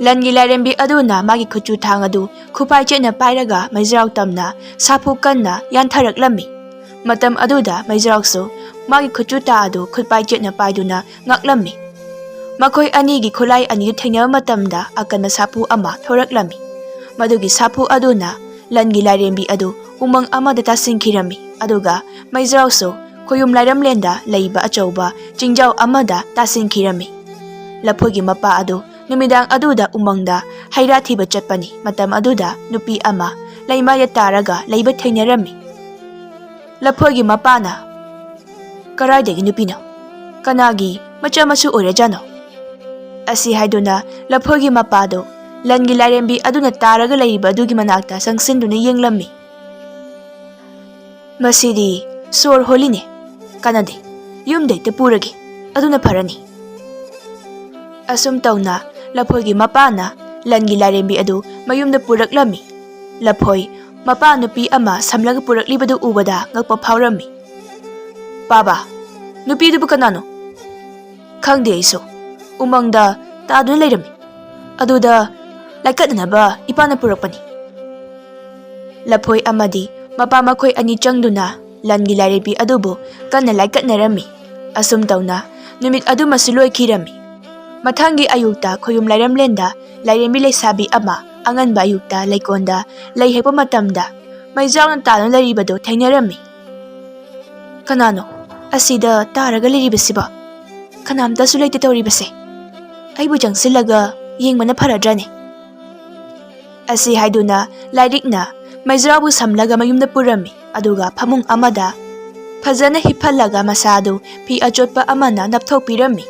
ꯂꯟꯒꯤ ꯂꯥꯏꯔꯦꯝꯕꯤ ꯑꯗꯨꯅ ꯃꯥꯒꯤ ꯈꯨꯠꯆꯨ ꯊꯥꯡ ꯑꯗꯨ ꯈꯨꯄꯥꯏ ꯆꯦꯠꯅ ꯄꯥꯏꯔꯒ ꯃꯩꯖꯥꯎ ꯇꯝꯅ ꯁꯥꯐꯨ ꯀꯟꯅ ꯌꯥꯟꯊꯔꯛꯂꯝꯃꯤ꯫ ꯃꯇꯝ ꯑꯗꯨꯗ ꯃꯩꯖꯥꯎꯁꯨ ꯃꯥꯒꯤ ꯈꯨꯠꯆꯨ ꯇꯥ ꯑꯗꯨ ꯈꯨꯠꯄꯥꯏ ꯆꯦꯠꯅ ꯄꯥꯏꯗꯨꯅ ꯉꯛꯂꯝꯃꯤ꯫ ꯃꯈꯣꯏ ꯑꯅꯤꯒꯤ ꯈꯨꯠꯂꯥꯏ ꯑꯅꯤꯗꯨ ꯊꯦꯡꯅꯕ ꯃꯇꯝꯗ ꯑꯀꯟꯕ ꯁꯥꯐꯨ ꯑꯃ ꯊꯣꯔꯛꯂꯝꯃꯤ꯫ ꯃꯗꯨꯒꯤ ꯁꯥꯐꯨ ꯑꯗꯨꯅ ꯂꯟꯒꯤ ꯂꯥꯏꯔꯦꯝꯕꯤ ꯑꯗꯨ ꯎꯃꯪ ꯑꯃꯗ ꯇꯥꯁꯤꯟꯈꯤꯔꯝꯃꯤ, ꯑꯗꯨꯒ ꯃꯩꯖꯥꯎꯁꯨ ꯈꯣꯌꯨꯝ ꯂꯥꯏꯔꯝꯂꯦꯟꯗ ꯂꯩꯕ ꯑꯆꯧꯕ ꯆꯤꯡꯖꯥꯎ ꯑꯃꯗ ꯇꯥꯁꯤꯟꯈꯤꯔꯝꯃꯤ꯫ ꯂꯐꯣꯏꯒꯤ ꯃꯄꯥ ꯑꯗꯨ ꯅꯨꯃꯤꯗꯥꯡ ꯑꯗꯨꯗ ꯎꯃꯪꯗ ꯍꯩꯔꯥ ꯊꯤꯕ ꯆꯠꯄꯅꯤ꯫ ꯃꯇꯝ ꯑꯗꯨꯗ ꯅꯨꯄꯤ ꯑꯃ ꯂꯩꯃꯥꯏꯗ ꯇꯥꯔꯒ ꯂꯩꯕ ꯊꯦꯡꯅꯔꯝꯃꯤ꯫ ꯂꯐꯣꯏꯒꯤ ꯃꯄꯥꯅ, "ꯀꯔꯥꯏꯗꯒꯤ ꯅꯨꯄꯤꯅꯣ? ꯀꯅꯥꯒꯤ ꯃꯆꯥ ꯃꯁꯨ ꯑꯣꯏꯔꯖꯥꯠꯅꯣ?" ꯑꯁꯤ ꯍꯥꯏꯗꯨꯅ ꯂꯐꯣꯏꯒꯤ ꯃꯄꯥꯗꯨ ꯂꯟꯒꯤ ꯂꯥꯏꯔꯦꯝꯕꯤ ꯑꯗꯨꯅ ꯇꯥꯔꯒ ꯂꯩꯔꯤꯕ ꯑꯗꯨꯒꯤ ꯃꯅꯥꯛꯇ ꯆꯪꯁꯤꯟꯗꯨꯅ ꯌꯦꯡꯂꯝꯃꯤ꯫ "ꯃꯁꯤꯗꯤ ꯁꯣꯔ ꯍꯣꯜꯂꯤꯅꯦ꯫ ꯀꯥꯟꯅꯗꯦ, ꯌꯨꯝꯗ ꯍꯦꯛꯇ ꯄꯨꯔꯒꯦ, ꯑꯗꯨꯅ ꯐꯔꯅꯤ꯫" ꯑꯁꯨꯝ ꯇꯧꯅ ꯂꯐꯣꯏꯒꯤ ꯃꯄꯥꯅ ꯂꯟꯒꯤ ꯂꯥꯏꯔꯦꯝꯕꯤ ꯑꯗꯨ ꯃꯌꯨꯝꯗ ꯄꯨꯔꯛꯂꯝꯃꯤ꯫ ꯂꯐꯣꯏ ꯃꯄꯥ ꯅꯨꯄꯤ ꯑꯃ ꯁꯝꯂꯒ ꯄꯨꯔꯛꯂꯤꯕꯗꯨ ꯎꯕꯗ ꯉꯛꯄ ꯐꯥꯎꯔꯝꯃꯤ꯫ "ꯄꯥꯕ, ꯅꯨꯄꯤꯗꯨꯕꯨ ꯀꯅꯥꯅꯣ?" "ꯈꯪꯗꯦ ꯑꯩꯁꯨ꯫ ꯎꯃꯪꯗ ꯇꯥꯗꯨꯅ ꯂꯩꯔꯝꯃꯤ꯫ ꯑꯗꯨꯗ ꯂꯥꯏꯀꯠꯅꯅꯕ ꯏꯄꯥꯅ ꯄꯨꯔꯛꯄꯅꯤ꯫" ꯂꯐꯣꯏ ꯑꯃꯗꯤ ꯃꯄꯥ ꯃꯈꯣꯏ ꯑꯅꯤ ꯆꯪꯗꯨꯅ ꯂꯟꯒꯤ ꯂꯥꯏꯔꯦꯝꯕꯤ ꯑꯗꯨꯕꯨ ꯀꯟꯅ ꯂꯥꯏꯀꯠꯅꯔꯝꯃꯤ꯫ ꯑꯁꯨꯝ ꯇꯧꯅ ꯅꯨꯃꯤꯠ ꯑꯗꯨꯃꯁꯨ ꯂꯣꯏꯈꯤꯔꯝꯃꯤ꯫ ꯃꯊꯪꯒꯤ ꯑꯌꯨꯛꯇ ꯈꯣꯌꯨꯝ ꯂꯥꯏꯔꯝꯂꯦꯟꯗ ꯂꯥꯏꯔꯦꯝꯕꯤ ꯂꯩꯁꯥꯕꯤ ꯑꯃ ꯑꯉꯟꯕ ꯑꯌꯨꯛꯇ ꯂꯩꯀꯣꯟꯗ ꯂꯩ ꯍꯦꯛꯄ ꯃꯇꯝꯗ ꯃꯩꯖꯥꯎꯅ ꯇꯥꯗꯨꯅ ꯂꯩꯔꯤꯕꯗꯨ ꯊꯦꯡꯅꯔꯝꯃꯤ꯫ "ꯀꯅꯥꯅꯣ ꯑꯁꯤꯗ ꯇꯥꯔꯒ ꯂꯩꯔꯤꯕꯁꯤꯕꯣ? ꯀꯅꯥꯝꯇꯁꯨ ꯂꯩꯇꯦ ꯇꯧꯔꯤꯕꯁꯦ꯫ ꯑꯩꯕꯨ ꯆꯪꯁꯤꯜꯂꯒ ꯌꯦꯡꯕꯅ ꯐꯔꯗ꯭ꯔꯅꯦ?" ꯑꯁꯤ ꯍꯥꯏꯗꯨꯅ ꯂꯥꯏꯔꯤꯛꯅ ꯃꯩꯖꯥꯎꯕꯨ ꯁꯝꯂꯒ ꯃꯌꯨꯝꯗ ꯄꯨꯔꯝꯃꯤ꯫ ꯑꯗꯨꯒ ꯐꯃꯨꯡ ꯑꯃꯗ ꯐꯖꯅ ꯍꯤꯞꯍꯜꯂꯒ ꯃꯁꯥꯗꯨ ꯐꯤ ꯑꯆꯣꯠꯄ ꯑꯃꯅ ꯅꯞꯊꯣꯛꯄꯤꯔꯝꯃꯤ꯫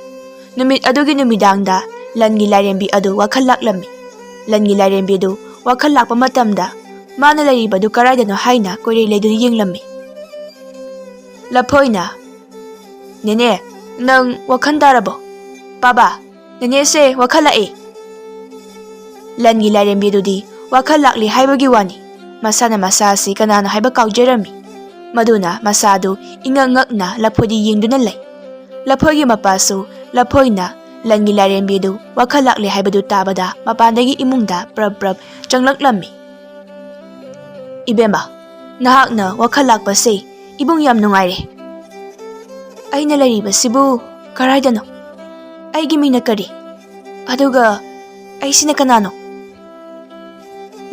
ꯅꯨꯃꯤꯠ ꯑꯗꯨꯒꯤ ꯅꯨꯃꯤꯗꯥꯡꯗ ꯂꯟꯒꯤ ꯂꯥꯏꯔꯦꯝꯕꯤ ꯑꯗꯨ ꯋꯥꯈꯜ ꯂꯥꯛꯂꯝꯃꯤ꯫ ꯂꯟꯒꯤ ꯂꯥꯏꯔꯦꯝꯕꯤ ꯑꯗꯨ ꯋꯥꯈꯜ ꯂꯥꯛꯄ ꯃꯇꯝꯗ ꯃꯥꯅ ꯂꯩꯔꯤꯕꯗꯨ ꯀꯔꯥꯏꯗꯅꯣ ꯍꯥꯏꯅ ꯀꯣꯏꯔꯩ ꯂꯩꯗꯨꯅ ꯌꯦꯡꯂꯝꯃꯤ꯫ ꯂꯐꯣꯏꯅ, "ꯅꯦꯅꯦ, ꯅꯪ ꯋꯥꯈꯜ ꯇꯥꯔꯕꯣ? ꯄꯥꯕ, ꯅꯦꯅꯦꯁꯦ ꯋꯥꯈꯜ ꯂꯥꯛꯑꯦ꯫" ꯂꯟꯒꯤ ꯂꯥꯏꯔꯦꯝꯕꯤꯗꯨꯗꯤ ꯋꯥꯈꯜ ꯂꯥꯛꯂꯤ ꯍꯥꯏꯕꯒꯤ ꯋꯥꯅꯤ꯫ ꯃꯁꯥꯅ ꯃꯁꯥ ꯑꯁꯤ ꯀꯅꯥꯅꯣ ꯍꯥꯏꯕ ꯀꯥꯎꯖꯔꯝꯃꯤ꯫ ꯃꯗꯨꯅ ꯃꯁꯥꯗꯨ ꯏꯉꯛ ꯉꯛꯅ ꯂꯐꯣꯏꯗꯤ ꯌꯦꯡꯗꯨꯅ ꯂꯩ꯫ ꯂꯐꯣꯏꯒꯤ ꯃꯄꯥꯁꯨ ꯂꯐꯣꯏꯅ ꯂꯟꯒꯤ ꯂꯥꯏꯔꯦꯝꯕꯤꯗꯨ ꯋꯥꯈꯜ ꯂꯥꯛꯂꯦ ꯍꯥꯏꯕꯗꯨ ꯇꯥꯕꯗ ꯃꯄꯥꯟꯗꯒꯤ ꯏꯃꯨꯡꯗ ꯄ꯭ꯔꯞ ꯄ꯭ꯔꯞ ꯆꯪꯂꯛꯂꯝꯃꯤ꯫ "ꯏꯕꯦꯝꯃ, ꯅꯍꯥꯛꯅ ꯋꯥꯈꯜ ꯂꯥꯛꯄꯁꯦ ꯏꯕꯨꯡ ꯌꯥꯝ ꯅꯨꯡꯉꯥꯏꯔꯦ꯫ ꯑꯩꯅ ꯂꯩꯔꯤꯕꯁꯤꯕꯨ ꯀꯔꯥꯏꯗꯅꯣ? ꯑꯩꯒꯤ ꯃꯤꯡꯅ ꯀꯔꯤ? ꯑꯗꯨꯒ ꯑꯩꯁꯤꯅ ꯀꯅꯥꯅꯣ?"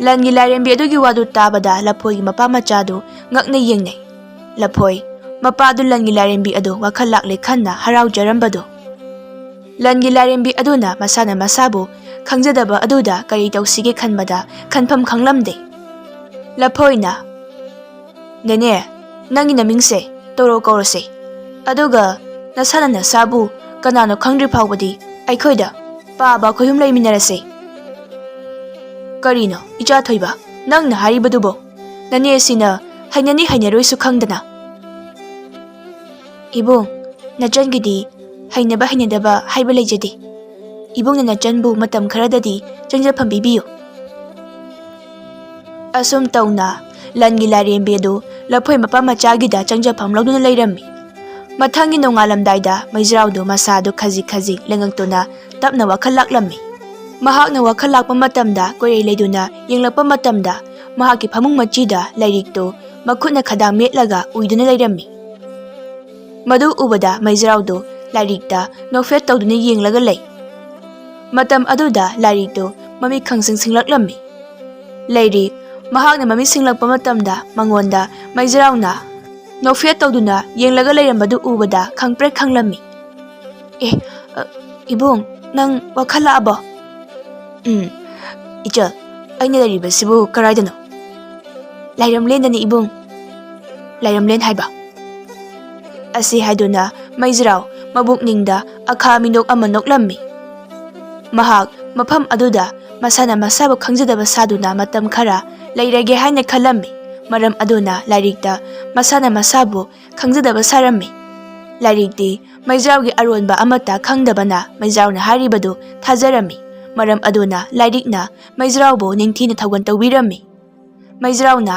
ꯂꯟꯒꯤ ꯂꯥꯏꯔꯦꯝꯕꯤ ꯑꯗꯨꯒꯤ ꯋꯥꯗꯨ ꯇꯥꯕꯗ ꯂꯐꯣꯏꯒꯤ ꯃꯄꯥ ꯃꯆꯥꯗꯨ ꯉꯛꯅ ꯌꯦꯡꯅꯩ꯫ ꯂꯐꯣꯏ, ꯃꯄꯥꯗꯨ ꯂꯟꯒꯤ ꯂꯥꯏꯔꯦꯝꯕꯤ ꯑꯗꯨ ꯋꯥꯈꯜ ꯂꯥꯛꯂꯦ ꯈꯟꯅ ꯍꯔꯥꯎꯖꯔꯝꯕꯗꯨ꯫ ꯂꯟꯒꯤ ꯂꯥꯏꯔꯦꯝꯕꯤ ꯑꯗꯨꯅ ꯃꯁꯥꯅ ꯃꯁꯥꯕꯨ ꯈꯪꯖꯗꯕ ꯑꯗꯨꯗ ꯀꯔꯤ ꯇꯧꯁꯤꯒꯦ ꯈꯟꯕꯗ ꯈꯟꯐꯝ ꯈꯪꯂꯝꯗꯦ꯫ ꯂꯐꯣꯏꯅ, "ꯅꯦꯅꯦ, ꯅꯪꯒꯤ ꯅꯃꯤꯡꯁꯦ ꯇꯧꯔꯣ ꯀꯧꯔꯁꯦ꯫ ꯑꯗꯨꯒ ꯅꯁꯥꯅ ꯅꯁꯥꯕꯨ ꯀꯅꯥꯅꯣ ꯈꯪꯗ꯭ꯔꯤ ꯐꯥꯎꯕꯗꯤ ꯑꯩꯈꯣꯏꯗ ꯄꯥꯕ ꯈꯣꯏꯍꯨꯝ ꯂꯩꯃꯤꯟꯅꯔꯁꯦ꯫" "ꯀꯔꯤꯅꯣ, ꯏꯆꯥ ꯊꯣꯏꯕ, ꯅꯪꯅ ꯍꯥꯏꯔꯤꯕꯗꯨꯕꯣ? ꯅꯅꯦꯁꯤꯅ ꯍꯩꯅꯅꯤ ꯍꯩꯅꯔꯣꯏꯁꯨ ꯈꯪꯗꯅ꯫" "ꯏꯕꯨꯡ, ꯅꯆꯟꯒꯤꯗꯤ ꯍꯩꯅꯕ ꯍꯩꯅꯗꯕ ꯍꯥꯏꯕ ꯂꯩꯖꯗꯦ꯫ ꯏꯕꯨꯡꯅ ꯅꯆꯟꯕꯨ ꯃꯇꯝ ꯈꯔꯗꯗꯤ ꯆꯪꯖꯐꯝ ꯄꯤꯕꯤꯌꯨ꯫" ꯑꯁꯨꯝ ꯇꯧꯅ ꯂꯟꯒꯤ ꯂꯥꯏꯔꯦꯝꯕꯤ ꯑꯗꯨ ꯂꯐꯣꯏ ꯃꯄꯥ ꯃꯆꯥꯒꯤꯗ ꯆꯪꯖꯐꯝ ꯂꯧꯗꯨꯅ ꯂꯩꯔꯝꯃꯤ꯫ ꯃꯊꯪꯒꯤ ꯅꯣꯡꯉꯥꯜꯂꯝꯗꯥꯏꯗ ꯃꯩꯖ꯭ꯔꯥꯎꯗꯨ ꯃꯁꯥꯗꯨ ꯈꯖꯤꯛ ꯈꯖꯤꯛ ꯂꯦꯡꯉꯛꯇꯨꯅ ꯇꯞꯅ ꯋꯥꯈꯜ ꯂꯥꯛꯂꯝꯃꯤ꯫ ꯃꯍꯥꯛꯅ ꯋꯥꯈꯜ ꯂꯥꯛꯄ ꯃꯇꯝꯗ ꯀꯣꯏꯔꯩ ꯂꯩꯗꯨꯅ ꯌꯦꯡꯂꯛꯄ ꯃꯇꯝꯗ ꯃꯍꯥꯛꯀꯤ ꯐꯃꯨꯡ ꯃꯆꯤꯗ ꯂꯥꯏꯔꯤꯛꯇꯨ ꯃꯈꯨꯠꯅ ꯈꯗꯥꯡ ꯃꯦꯠꯂꯒ ꯎꯏꯗꯨꯅ ꯂꯩꯔꯝꯃꯤ꯫ ꯃꯗꯨ ꯎꯕꯗ ꯃꯩꯖ꯭ꯔꯥꯎꯗꯨ ꯂꯥꯏꯔꯤꯛꯇ ꯅꯣꯛꯐꯦꯠ ꯇꯧꯗꯨꯅ ꯌꯦꯡꯂꯒ ꯂꯩ꯫ ꯃꯇꯝ ꯑꯗꯨꯗ ꯂꯥꯏꯔꯤꯛꯇꯨ ꯃꯃꯤꯠ ꯈꯪꯁꯤꯡ ꯁꯤꯡꯂꯛꯂꯝꯃꯤ꯫ ꯂꯩꯔꯤ꯫ ꯃꯍꯥꯛꯅ ꯃꯃꯤꯠ ꯁꯤꯡꯂꯛꯄ ꯃꯇꯝꯗ ꯃꯉꯣꯟꯗ ꯃꯩꯖ꯭ꯔꯥꯎꯅ ꯅꯣꯛꯐꯦꯠ ꯇꯧꯗꯨꯅ ꯌꯦꯡꯂꯒ ꯂꯩꯔꯝꯕꯗꯨ ꯎꯕꯗ ꯈꯪꯄ꯭ꯔꯦꯛ ꯈꯪꯂꯝꯃꯤ꯫ "ꯑꯦ, ꯑ, ꯏꯕꯨꯡ, ꯅꯪ ꯋꯥꯈꯜ ꯂꯥꯛꯑꯕꯣ?" "ꯎꯝ, ꯏꯆꯜ, ꯑꯩꯅ ꯂꯩꯔꯤꯕꯁꯤꯕꯨ ꯀꯔꯥꯏꯗꯅꯣ?" "ꯂꯥꯏꯔꯝꯂꯦꯟꯗꯅꯤ ꯏꯕꯨꯡ꯫" "ꯂꯥꯏꯔꯝꯂꯦꯟ ꯍꯥꯏꯕ?" ꯑꯁꯤ ꯍꯥꯏꯗꯨꯅ ꯃꯩꯖ꯭ꯔꯥꯎ ꯃꯕꯨꯛꯅꯤꯡꯗ ꯑꯈꯥ ꯃꯤꯅꯣꯛ ꯑꯃ ꯅꯣꯛꯂꯝꯃꯤ꯫ ꯃꯍꯥꯛ ꯃꯐꯝ ꯑꯗꯨꯗ ꯃꯁꯥꯅ ꯃꯁꯥꯕꯨ ꯈꯪꯖꯗꯕ ꯁꯥꯗꯨꯅ ꯃꯇꯝ ꯈꯔ ꯂꯩꯔꯒꯦ ꯍꯥꯏꯅ ꯈꯜꯂꯝꯃꯤ꯫ ꯃꯔꯝ ꯑꯗꯨꯅ ꯂꯥꯏꯔꯤꯛꯇ ꯃꯁꯥꯅ ꯃꯁꯥꯕꯨ ꯈꯪꯖꯗꯕ ꯁꯥꯔꯝꯃꯤ꯫ ꯂꯥꯏꯔꯤꯛꯇꯤ ꯃꯩꯖ꯭ꯔꯥꯎꯒꯤ ꯑꯔꯣꯟꯕ ꯑꯃꯠꯇ ꯈꯪꯗꯕꯅ ꯃꯩꯖ꯭ꯔꯥꯎꯅ ꯍꯥꯏꯔꯤꯕꯗꯨ ꯊꯥꯖꯔꯝꯃꯤ꯫ ꯃꯔꯝ ꯑꯗꯨꯅ ꯂꯥꯏꯔꯤꯛꯅ ꯃꯩꯖ꯭ꯔꯥꯎꯕꯨ ꯅꯤꯡꯊꯤꯅ ꯊꯧꯒꯜ ꯇꯧꯕꯤꯔꯝꯃꯤ꯫ ꯃꯩꯖ꯭ꯔꯥꯎꯅ,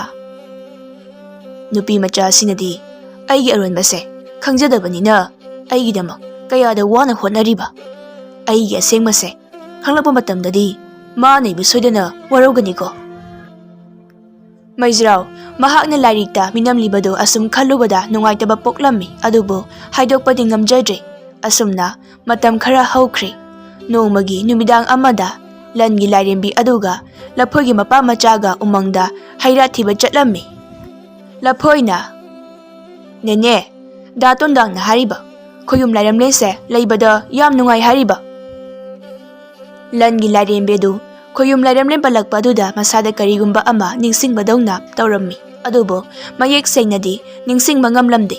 "ꯅꯨꯄꯤ ꯃꯆꯥ ꯑꯁꯤꯅꯗꯤ ꯑꯩꯒꯤ ꯑꯔꯣꯟꯕꯁꯦ ꯈꯪꯖꯗꯕꯅꯤꯅ ꯑꯩꯒꯤꯗꯃꯛ ꯀꯌꯥꯗ ꯋꯥꯅ ꯍꯣꯠꯅꯔꯤꯕ꯫ ꯑꯩꯒꯤ ꯑꯁꯦꯡꯕꯁꯦ ꯈꯪꯂꯛꯄ ꯃꯇꯝꯗꯗꯤ ꯃꯥꯅ ꯑꯩꯕꯨ ꯁꯣꯏꯗꯅ ꯋꯥꯔꯧꯒꯅꯤꯀꯣ?" ꯃꯩꯖ꯭ꯔꯥꯎ ꯃꯍꯥꯛꯅ ꯂꯥꯏꯔꯤꯛꯇ ꯃꯤꯅꯝꯂꯤꯕꯗꯨ ꯑꯁꯨꯝ ꯈꯜꯂꯨꯕꯗ ꯅꯨꯡꯉꯥꯏꯇꯕ ꯄꯣꯛꯂꯝꯃꯤ꯫ ꯑꯗꯨꯕꯨ ꯍꯥꯏꯗꯣꯛꯄꯗꯤ ꯉꯝꯖꯗ꯭ꯔꯦ꯫ ꯑꯁꯨꯝꯅ ꯃꯇꯝ ꯈꯔ ꯍꯧꯈ꯭ꯔꯦ꯫ ꯅꯣꯡꯃꯒꯤ ꯅꯨꯃꯤꯗꯥꯡ ꯑꯃꯗ ꯂꯟꯒꯤ ꯂꯥꯏꯔꯦꯝꯕꯤ ꯑꯗꯨꯒ ꯂꯐꯣꯏꯒꯤ ꯃꯄꯥ ꯃꯆꯥꯒ ꯎꯃꯪꯗ ꯍꯩ ꯔꯥ ꯊꯤꯕ ꯆꯠꯂꯝꯃꯤ꯫ ꯂꯐꯣꯏꯅ, "ꯅꯦꯅꯦ, ꯗꯥ ꯇꯣꯟꯗꯥꯡꯅ ꯍꯥꯏꯔꯤꯕ ꯈꯣꯌꯨꯝ ꯂꯥꯏꯔꯦꯝꯂꯦꯟꯁꯦ ꯂꯩꯕꯗ ꯌꯥꯝ ꯅꯨꯡꯉꯥꯏ ꯍꯥꯏꯔꯤꯕ꯫" ꯂꯟꯒꯤ ꯂꯥꯏꯔꯦꯝꯕꯤ ꯑꯗꯨ ꯈꯣꯌꯨꯝ ꯂꯥꯏꯔꯦꯝꯂꯦꯟ ꯄꯜꯂꯛꯄ ꯑꯗꯨꯗ ꯃꯁꯥꯗ ꯀꯔꯤꯒꯨꯝꯕ ꯑꯃ ꯅꯤꯡꯁꯤꯡꯕꯗꯧꯅ ꯇꯧꯔꯝꯃꯤ꯫ ꯑꯗꯨꯕꯨ ꯃꯌꯦꯛ ꯁꯦꯡꯅꯗꯤ ꯅꯤꯡꯁꯤꯡꯕ ꯉꯝꯂꯝꯗꯦ꯫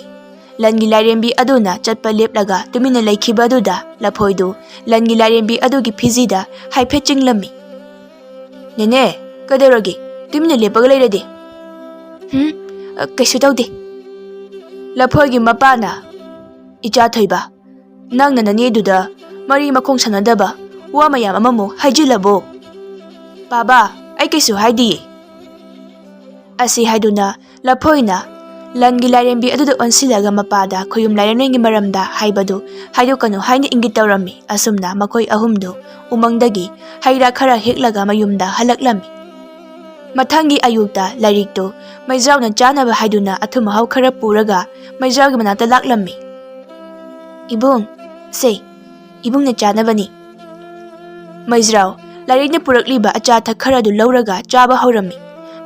ꯂꯟꯒꯤ ꯂꯥꯏꯔꯦꯝꯕꯤ ꯑꯗꯨꯅ ꯆꯠꯄ ꯂꯦꯞꯂꯒ ꯇꯨꯃꯤꯟꯅ ꯂꯩꯈꯤꯕ ꯑꯗꯨꯗ ꯂꯐꯣꯏꯗꯨ ꯂꯟꯒꯤ ꯂꯥꯏꯔꯦꯝꯕꯤ ꯑꯗꯨꯒꯤ ꯐꯤꯖꯤꯗ ꯍꯥꯏꯐꯦꯠ ꯆꯤꯡꯂꯝꯃꯤ꯫ "ꯅꯦꯅꯦ, ꯀꯩꯗꯧꯔꯒꯦ? ꯇꯨꯃꯤꯟꯅ ꯂꯦꯞꯄꯒ ꯂꯩꯔꯗꯤ?" "ꯍꯨꯝ, ꯑ, ꯀꯩꯁꯨ ꯇꯧꯗꯦ꯫" ꯂꯐꯣꯏꯒꯤ ꯃꯄꯥꯅ, "ꯏꯆꯥ ꯊꯣꯏꯕ, ꯅꯪꯅ ꯅꯅꯦꯗꯨꯗ ꯃꯔꯤ ꯃꯈꯣꯡ ꯁꯥꯟꯅꯗꯕ ꯋꯥ ꯃꯌꯥꯝ ꯑꯃꯃꯨꯛ ꯍꯥꯏꯖꯤꯜꯂꯕꯣ?" "ꯄꯥꯕꯥ, ꯑꯩ ꯀꯩꯁꯨ ꯍꯥꯏꯗꯤꯌꯦ꯫" ꯑꯁꯤ ꯍꯥꯏꯗꯨꯅ ꯂꯐꯣꯏꯅ, ꯂꯟꯒꯤ ꯂꯥꯏꯔꯦꯝꯕꯤ ꯑꯗꯨꯗ ꯑꯣꯟꯁꯤꯜꯂꯒ ꯃꯄꯥꯗ ꯈꯣꯌꯨꯝ ꯂꯥꯏꯔꯦꯝꯂꯦꯟꯒꯤ ꯃꯔꯝꯗ ꯍꯥꯏꯕꯗꯨ ꯍꯥꯏꯗꯣꯛꯀꯅꯨ ꯍꯥꯏꯅ ꯏꯪꯒꯤꯠ ꯇꯧꯔꯝꯃꯤ꯫ ꯑꯁꯨꯝꯅ ꯃꯈꯣꯏ ꯑꯍꯨꯝꯗꯨ ꯎꯃꯪꯗꯒꯤ ꯍꯩ ꯔꯥ ꯈꯔ ꯍꯦꯛꯂꯒ ꯃꯌꯨꯝꯗ ꯍꯜꯂꯛꯂꯝꯃꯤ꯫ ꯃꯊꯪꯒꯤ ꯑꯌꯨꯛꯇ ꯂꯥꯏꯔꯤꯛꯇꯨ ꯃꯩꯖꯥꯎꯅ ꯆꯥꯅꯕ ꯍꯥꯏꯗꯨꯅ ꯑꯊꯨꯝ ꯑꯍꯥꯎ ꯈꯔ ꯄꯨꯔꯒ ꯃꯩꯖꯥꯎꯒꯤ ꯃꯅꯥꯛꯇ ꯂꯥꯛꯂꯝꯃꯤ꯫ "ꯏꯕꯨꯡ, ꯁꯦ, ꯏꯕꯨꯡꯅ ꯆꯥꯅꯕꯅꯤ꯫" ꯃꯩꯖ꯭ꯔꯥꯎ ꯂꯥꯏꯔꯦꯝꯅ ꯄꯨꯔꯛꯂꯤꯕ ꯑꯆꯥ ꯑꯊꯛ ꯈꯔꯗꯨ ꯂꯧꯔꯒ ꯆꯥꯕ ꯍꯧꯔꯝꯃꯤ꯫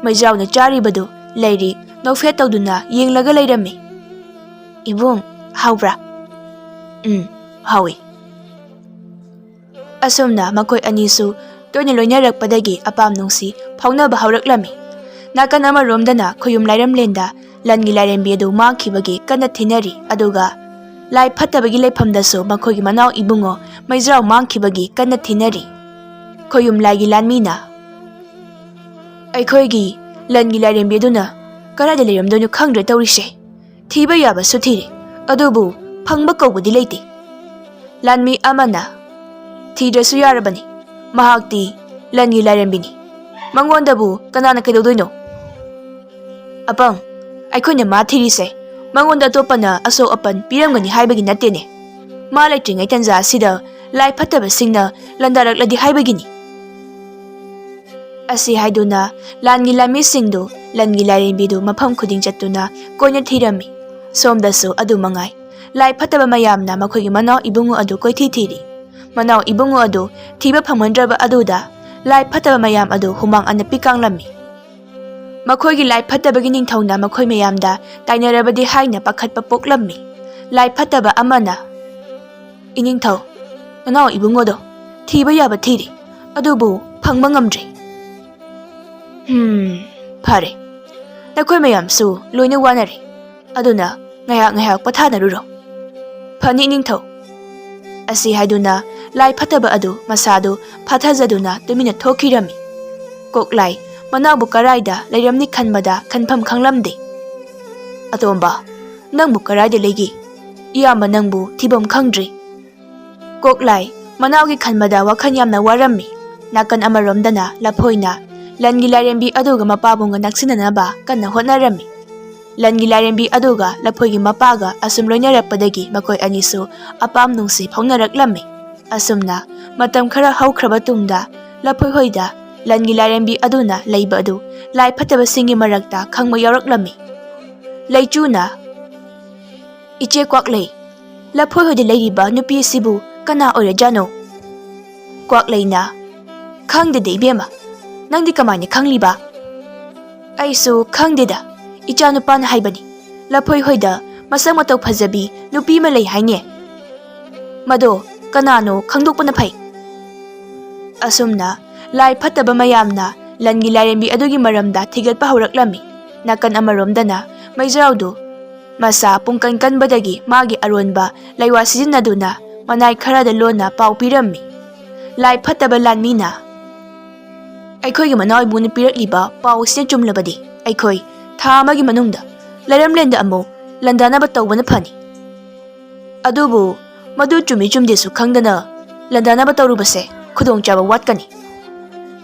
ꯃꯩꯖ꯭ꯔꯥꯎꯅ ꯆꯥꯔꯤꯕꯗꯨ ꯂꯩꯔꯤ ꯅꯣꯛꯐꯦꯠ ꯇꯧꯗꯨꯅ ꯌꯦꯡꯂꯒ ꯂꯩꯔꯝꯃꯤ꯫ "ꯏꯕꯨꯡ, ꯍꯥꯎꯕ꯭ꯔꯥ?" "ꯎꯝ, ꯍꯥꯎꯏ꯫" ꯑꯁꯨꯝꯅ ꯃꯈꯣꯏ ꯑꯅꯤꯁꯨ ꯇꯣꯏꯅ ꯂꯣꯏꯅꯔꯛꯄꯗꯒꯤ ꯑꯄꯥꯝ ꯅꯨꯡꯁꯤ ꯐꯥꯎꯅꯕ ꯍꯧꯔꯛꯂꯝꯃꯤ꯫ ꯅꯥꯀꯟ ꯑꯃꯔꯣꯝꯗꯅ ꯈꯣꯌꯨꯝ ꯂꯥꯏꯔꯦꯝꯂꯦꯟꯗ ꯂꯟꯒꯤ ꯂꯥꯏꯔꯦꯝꯕꯤ ꯑꯗꯨ ꯃꯥꯡꯈꯤꯕꯒꯤ ꯀꯟꯅ ꯊꯤꯅꯔꯤ, ꯑꯗꯨꯒ ꯂꯥꯏ ꯐꯠꯇꯕꯒꯤ ꯂꯩꯐꯝꯗꯁꯨ ꯃꯈꯣꯏꯒꯤ ꯃꯅꯥꯎ ꯏꯕꯨꯡꯉꯣ ꯃꯩꯖ꯭ꯔꯥꯎ ꯃꯥꯡꯈꯤꯕꯒꯤ ꯀꯟꯅ ꯊꯤꯅꯔꯤ꯫ ꯈꯣꯌꯨꯝ ꯂꯥꯏꯒꯤ ꯂꯥꯟꯃꯤꯅ, "ꯑꯩꯈꯣꯏꯒꯤ ꯂꯟꯒꯤ ꯂꯥꯏꯔꯦꯝꯕꯤ ꯑꯗꯨꯅ ꯀꯗꯥꯏꯗ ꯂꯩꯔꯝꯗꯣꯏꯅꯣ ꯈꯪꯗ꯭ꯔꯦ ꯇꯧꯔꯤꯁꯦ꯫ ꯊꯤꯕ ꯌꯥꯕꯁꯨ ꯊꯤꯔꯦ, ꯑꯗꯨꯕꯨ ꯐꯪꯕ ꯀꯧꯕꯗꯤ ꯂꯩꯇꯦ꯫" ꯂꯥꯟꯃꯤ ꯑꯃꯅ, "ꯊꯤꯗ꯭ꯔꯁꯨ ꯌꯥꯔꯕꯅꯤ, ꯃꯍꯥꯛꯇꯤ ꯂꯟꯒꯤ ꯂꯥꯏꯔꯦꯝꯕꯤꯅꯤ꯫ ꯃꯉꯣꯟꯗꯕꯨ ꯀꯅꯥꯅ ꯀꯩꯗꯧꯗꯣꯏꯅꯣ?" "ꯑꯄꯪ, ꯑꯩꯈꯣꯏꯅ ꯃꯥ ꯊꯤꯔꯤꯁꯦ ꯃꯉꯣꯟꯗ ꯑꯇꯣꯞꯄꯅ ꯑꯁꯣꯛ ꯑꯄꯟ ꯄꯤꯔꯝꯒꯅꯤ ꯍꯥꯏꯕꯒꯤ ꯅꯠꯇꯦꯅꯦ꯫ ꯃꯥ ꯂꯩꯇ꯭ꯔꯤꯉꯩ ꯇꯟꯖꯥ ꯑꯁꯤꯗ ꯂꯥꯏ ꯐꯠꯇꯕꯁꯤꯡꯅ ꯂꯥꯟꯗꯥꯔꯛꯂꯗꯤ ꯍꯥꯏꯕꯒꯤꯅꯤ꯫" ꯑꯁꯤ ꯍꯥꯏꯗꯨꯅ ꯂꯥꯟꯒꯤ ꯂꯥꯟꯃꯤꯁꯤꯡꯗꯨ ꯂꯟꯒꯤ ꯂꯥꯏꯔꯦꯝꯕꯤꯗꯨ ꯃꯐꯝ ꯈꯨꯗꯤꯡ ꯆꯠꯇꯨꯅ ꯀꯣꯏꯅ ꯊꯤꯔꯝꯃꯤ꯫ ꯁꯣꯝꯗꯁꯨ ꯑꯗꯨ ꯃꯉꯥꯏ꯫ ꯂꯥꯏ ꯐꯠꯇꯕ ꯃꯌꯥꯝꯅ ꯃꯈꯣꯏꯒꯤ ꯃꯅꯥꯎ ꯏꯕꯨꯡꯉꯣ ꯑꯗꯨ ꯀꯣꯏꯊꯤ ꯊꯤꯔꯤ꯫ ꯃꯅꯥꯎ ꯏꯕꯨꯡꯉꯣ ꯑꯗꯨ ꯊꯤꯕ ꯐꯪꯃꯟꯗ꯭ꯔꯕ ꯑꯗꯨꯗ ꯂꯥꯏ ꯐꯠꯇꯕ ꯃꯌꯥꯝ ꯑꯗꯨ ꯍꯨꯃꯥꯡ ꯑꯅꯞꯄꯤ ꯀꯥꯡꯂꯝꯃꯤ꯫ ꯃꯈꯣꯏꯒꯤ ꯂꯥꯏ ꯐꯠꯇꯕꯒꯤ ꯅꯤꯡꯊꯧꯅ ꯃꯈꯣꯏ ꯃꯌꯥꯝꯗ ꯇꯥꯏꯅꯔꯕꯗꯤ ꯍꯥꯏꯅ ꯄꯥꯈꯠꯄ ꯄꯣꯛꯂꯝꯃꯤ꯫ ꯂꯥꯏ ꯐꯠꯇꯕ ꯑꯃꯅ, "ꯏꯅꯤꯡꯊꯧ, ꯅꯅꯥꯎ ꯏꯕꯨꯡꯉꯣꯗꯣ ꯊꯤꯕ ꯌꯥꯕ ꯊꯤꯔꯤ, ꯑꯗꯨꯕꯨ ꯐꯪꯕ ꯉꯝꯗ꯭ꯔꯤ꯫" "ꯍꯝ, ꯐꯔꯦ꯫ ꯅꯈꯣꯏ ꯃꯌꯥꯝꯁꯨ ꯂꯣꯏꯅ ꯋꯥꯅꯔꯦ꯫ ꯑꯗꯨꯅ ꯉꯥꯏꯍꯥꯛ ꯉꯥꯏꯍꯥꯛ ꯄꯣꯊꯥꯅꯔꯨꯔꯣ꯫" "ꯐꯅꯤ, ꯏꯅꯤꯡꯊꯧ꯫" ꯑꯁꯤ ꯍꯥꯏꯗꯨꯅ ꯂꯥꯏ ꯐꯠꯇꯕ ꯑꯗꯨ ꯃꯁꯥꯗꯨ ꯐꯥꯊꯖꯗꯨꯅ ꯇꯨꯃꯤꯟꯅ ꯊꯣꯛꯈꯤꯔꯝꯃꯤ꯫ ꯀꯣꯛꯂꯥꯏ ꯃꯅꯥꯎꯕꯨ ꯀꯔꯥꯏꯗ ꯂꯩꯔꯝꯅꯤ ꯈꯟꯕꯗ ꯈꯟꯐꯝ ꯈꯪꯂꯝꯗꯦ꯫ "ꯑꯇꯣꯝꯕ, ꯅꯪꯕꯨ ꯀꯔꯥꯏꯗ ꯂꯩꯒꯦ? ꯏꯌꯥꯝꯕ ꯅꯪꯕꯨ ꯊꯤꯐꯝ ꯈꯪꯗ꯭ꯔꯦ꯫" ꯀꯣꯛꯂꯥꯏ ꯃꯅꯥꯎꯒꯤ ꯈꯟꯕꯗ ꯋꯥꯈꯜ ꯌꯥꯝꯅ ꯋꯥꯔꯝꯃꯤ꯫ ꯅꯥꯀꯟ ꯑꯃꯔꯣꯝꯗꯅ ꯂꯐꯣꯏꯅ ꯂꯟꯒꯤ ꯂꯥꯏꯔꯦꯝꯕꯤ ꯑꯗꯨꯒ ꯃꯄꯥꯕꯨꯡꯒ ꯅꯛꯁꯤꯟꯅꯅꯕ ꯀꯟꯅ ꯍꯣꯠꯅꯔꯝꯃꯤ꯫ ꯂꯟꯒꯤ ꯂꯥꯏꯔꯦꯝꯕꯤ ꯑꯗꯨꯒ ꯂꯐꯣꯏꯒꯤ ꯃꯄꯥꯒ ꯑꯁꯨꯝ ꯂꯣꯏꯅꯔꯛꯄꯗꯒꯤ ꯃꯈꯣꯏ ꯑꯅꯤꯁꯨ ꯑꯄꯥꯝ ꯅꯨꯡꯁꯤ ꯐꯥꯎꯅꯔꯛꯂꯝꯃꯤ꯫ ꯑꯁꯨꯝꯅ ꯃꯇꯝ ꯈꯔ ꯍꯧꯈ꯭ꯔꯕ ꯇꯨꯡꯗ ꯂꯐꯣꯏ ꯍꯣꯏꯗ ꯂꯟꯒꯤ ꯂꯥꯏꯔꯦꯝꯕꯤ ꯑꯗꯨꯅ ꯂꯩꯕ ꯑꯗꯨ ꯂꯥꯏ ꯐꯠꯇꯕꯁꯤꯡꯒꯤ ꯃꯔꯛꯇ ꯈꯪꯕ ꯌꯥꯎꯔꯛꯂꯝꯃꯤ꯫ ꯂꯩꯆꯨꯅ, "ꯏꯆꯦ ꯀ꯭ꯋꯥꯛꯂꯩ, ꯂꯐꯣꯏ ꯍꯣꯏꯗ ꯂꯩꯔꯤꯕ ꯅꯨꯄꯤ ꯑꯁꯤꯕꯨ ꯀꯅꯥ ꯑꯣꯏꯔꯖꯥꯠꯅꯣ?" ꯀ꯭ꯋꯥꯛꯂꯩꯅ, "ꯈꯪꯗꯦꯗ ꯏꯕꯦꯝꯃ, ꯅꯪꯗꯤ ꯀꯃꯥꯏꯅ ꯈꯪꯂꯤꯕ?" "ꯑꯩꯁꯨ ꯈꯪꯗꯦꯗ, ꯏꯆꯥ ꯅꯨꯄꯥꯅ ꯍꯥꯏꯕꯅꯤ, ꯂꯐꯣꯏ ꯍꯣꯏꯗ ꯃꯁꯛ ꯃꯇꯧ ꯐꯖꯕꯤ ꯅꯨꯄꯤ ꯑꯃ ꯂꯩ ꯍꯥꯏꯅꯦ꯫ ꯃꯗꯣ ꯀꯅꯥꯅꯣ ꯈꯪꯗꯣꯛꯄꯅ ꯐꯩ꯫" ꯑꯁꯨꯝꯅ ꯂꯥꯏ ꯐꯠꯇꯕ ꯃꯌꯥꯝꯅ ꯂꯟꯒꯤ ꯂꯥꯏꯔꯦꯝꯕꯤ ꯑꯗꯨꯒꯤ ꯃꯔꯝꯗ ꯊꯤꯒꯠꯄ ꯍꯧꯔꯛꯂꯝꯃꯤ꯫ ꯅꯥꯀꯟ ꯑꯃꯔꯣꯝꯗꯅ ꯃꯩꯖꯥꯎꯗꯨ ꯃꯁꯥ ꯄꯨꯡꯀꯟ ꯀꯟꯕꯗꯒꯤ ꯃꯥꯒꯤ ꯑꯔꯣꯟꯕ ꯂꯩꯋꯥ ꯁꯤꯖꯤꯟꯅꯗꯨꯅ ꯃꯅꯥꯏ ꯈꯔꯗ ꯂꯣꯟꯅ ꯄꯥꯎ ꯄꯤꯔꯝꯃꯤ꯫ ꯂꯥꯏ ꯐꯠꯇꯕ ꯂꯥꯟꯃꯤꯅ, "ꯑꯩꯈꯣꯏꯒꯤ ꯃꯅꯥꯎ ꯏꯕꯨꯡꯅ ꯄꯤꯔꯛꯂꯤꯕ ꯄꯥꯎ ꯑꯁꯤꯅ ꯆꯨꯝꯂꯕꯗꯤ ꯑꯩꯈꯣꯏ ꯊꯥ ꯑꯃꯒꯤ ꯃꯅꯨꯡꯗ ꯂꯩꯔꯝꯂꯦꯟꯗ ꯑꯃꯨꯛ ꯂꯥꯟꯗꯥꯅꯕ ꯇꯧꯕꯅ ꯐꯅꯤ꯫ ꯑꯗꯨꯕꯨ ꯃꯗꯨ ꯆꯨꯝꯃꯤ ꯆꯨꯝꯗꯦꯁꯨ ꯈꯪꯗꯅ ꯂꯥꯟꯗꯥꯅꯕ ꯇꯧꯔꯨꯕꯁꯦ ꯈꯨꯗꯣꯡꯆꯥꯕ ꯋꯥꯠꯀꯅꯤ꯫"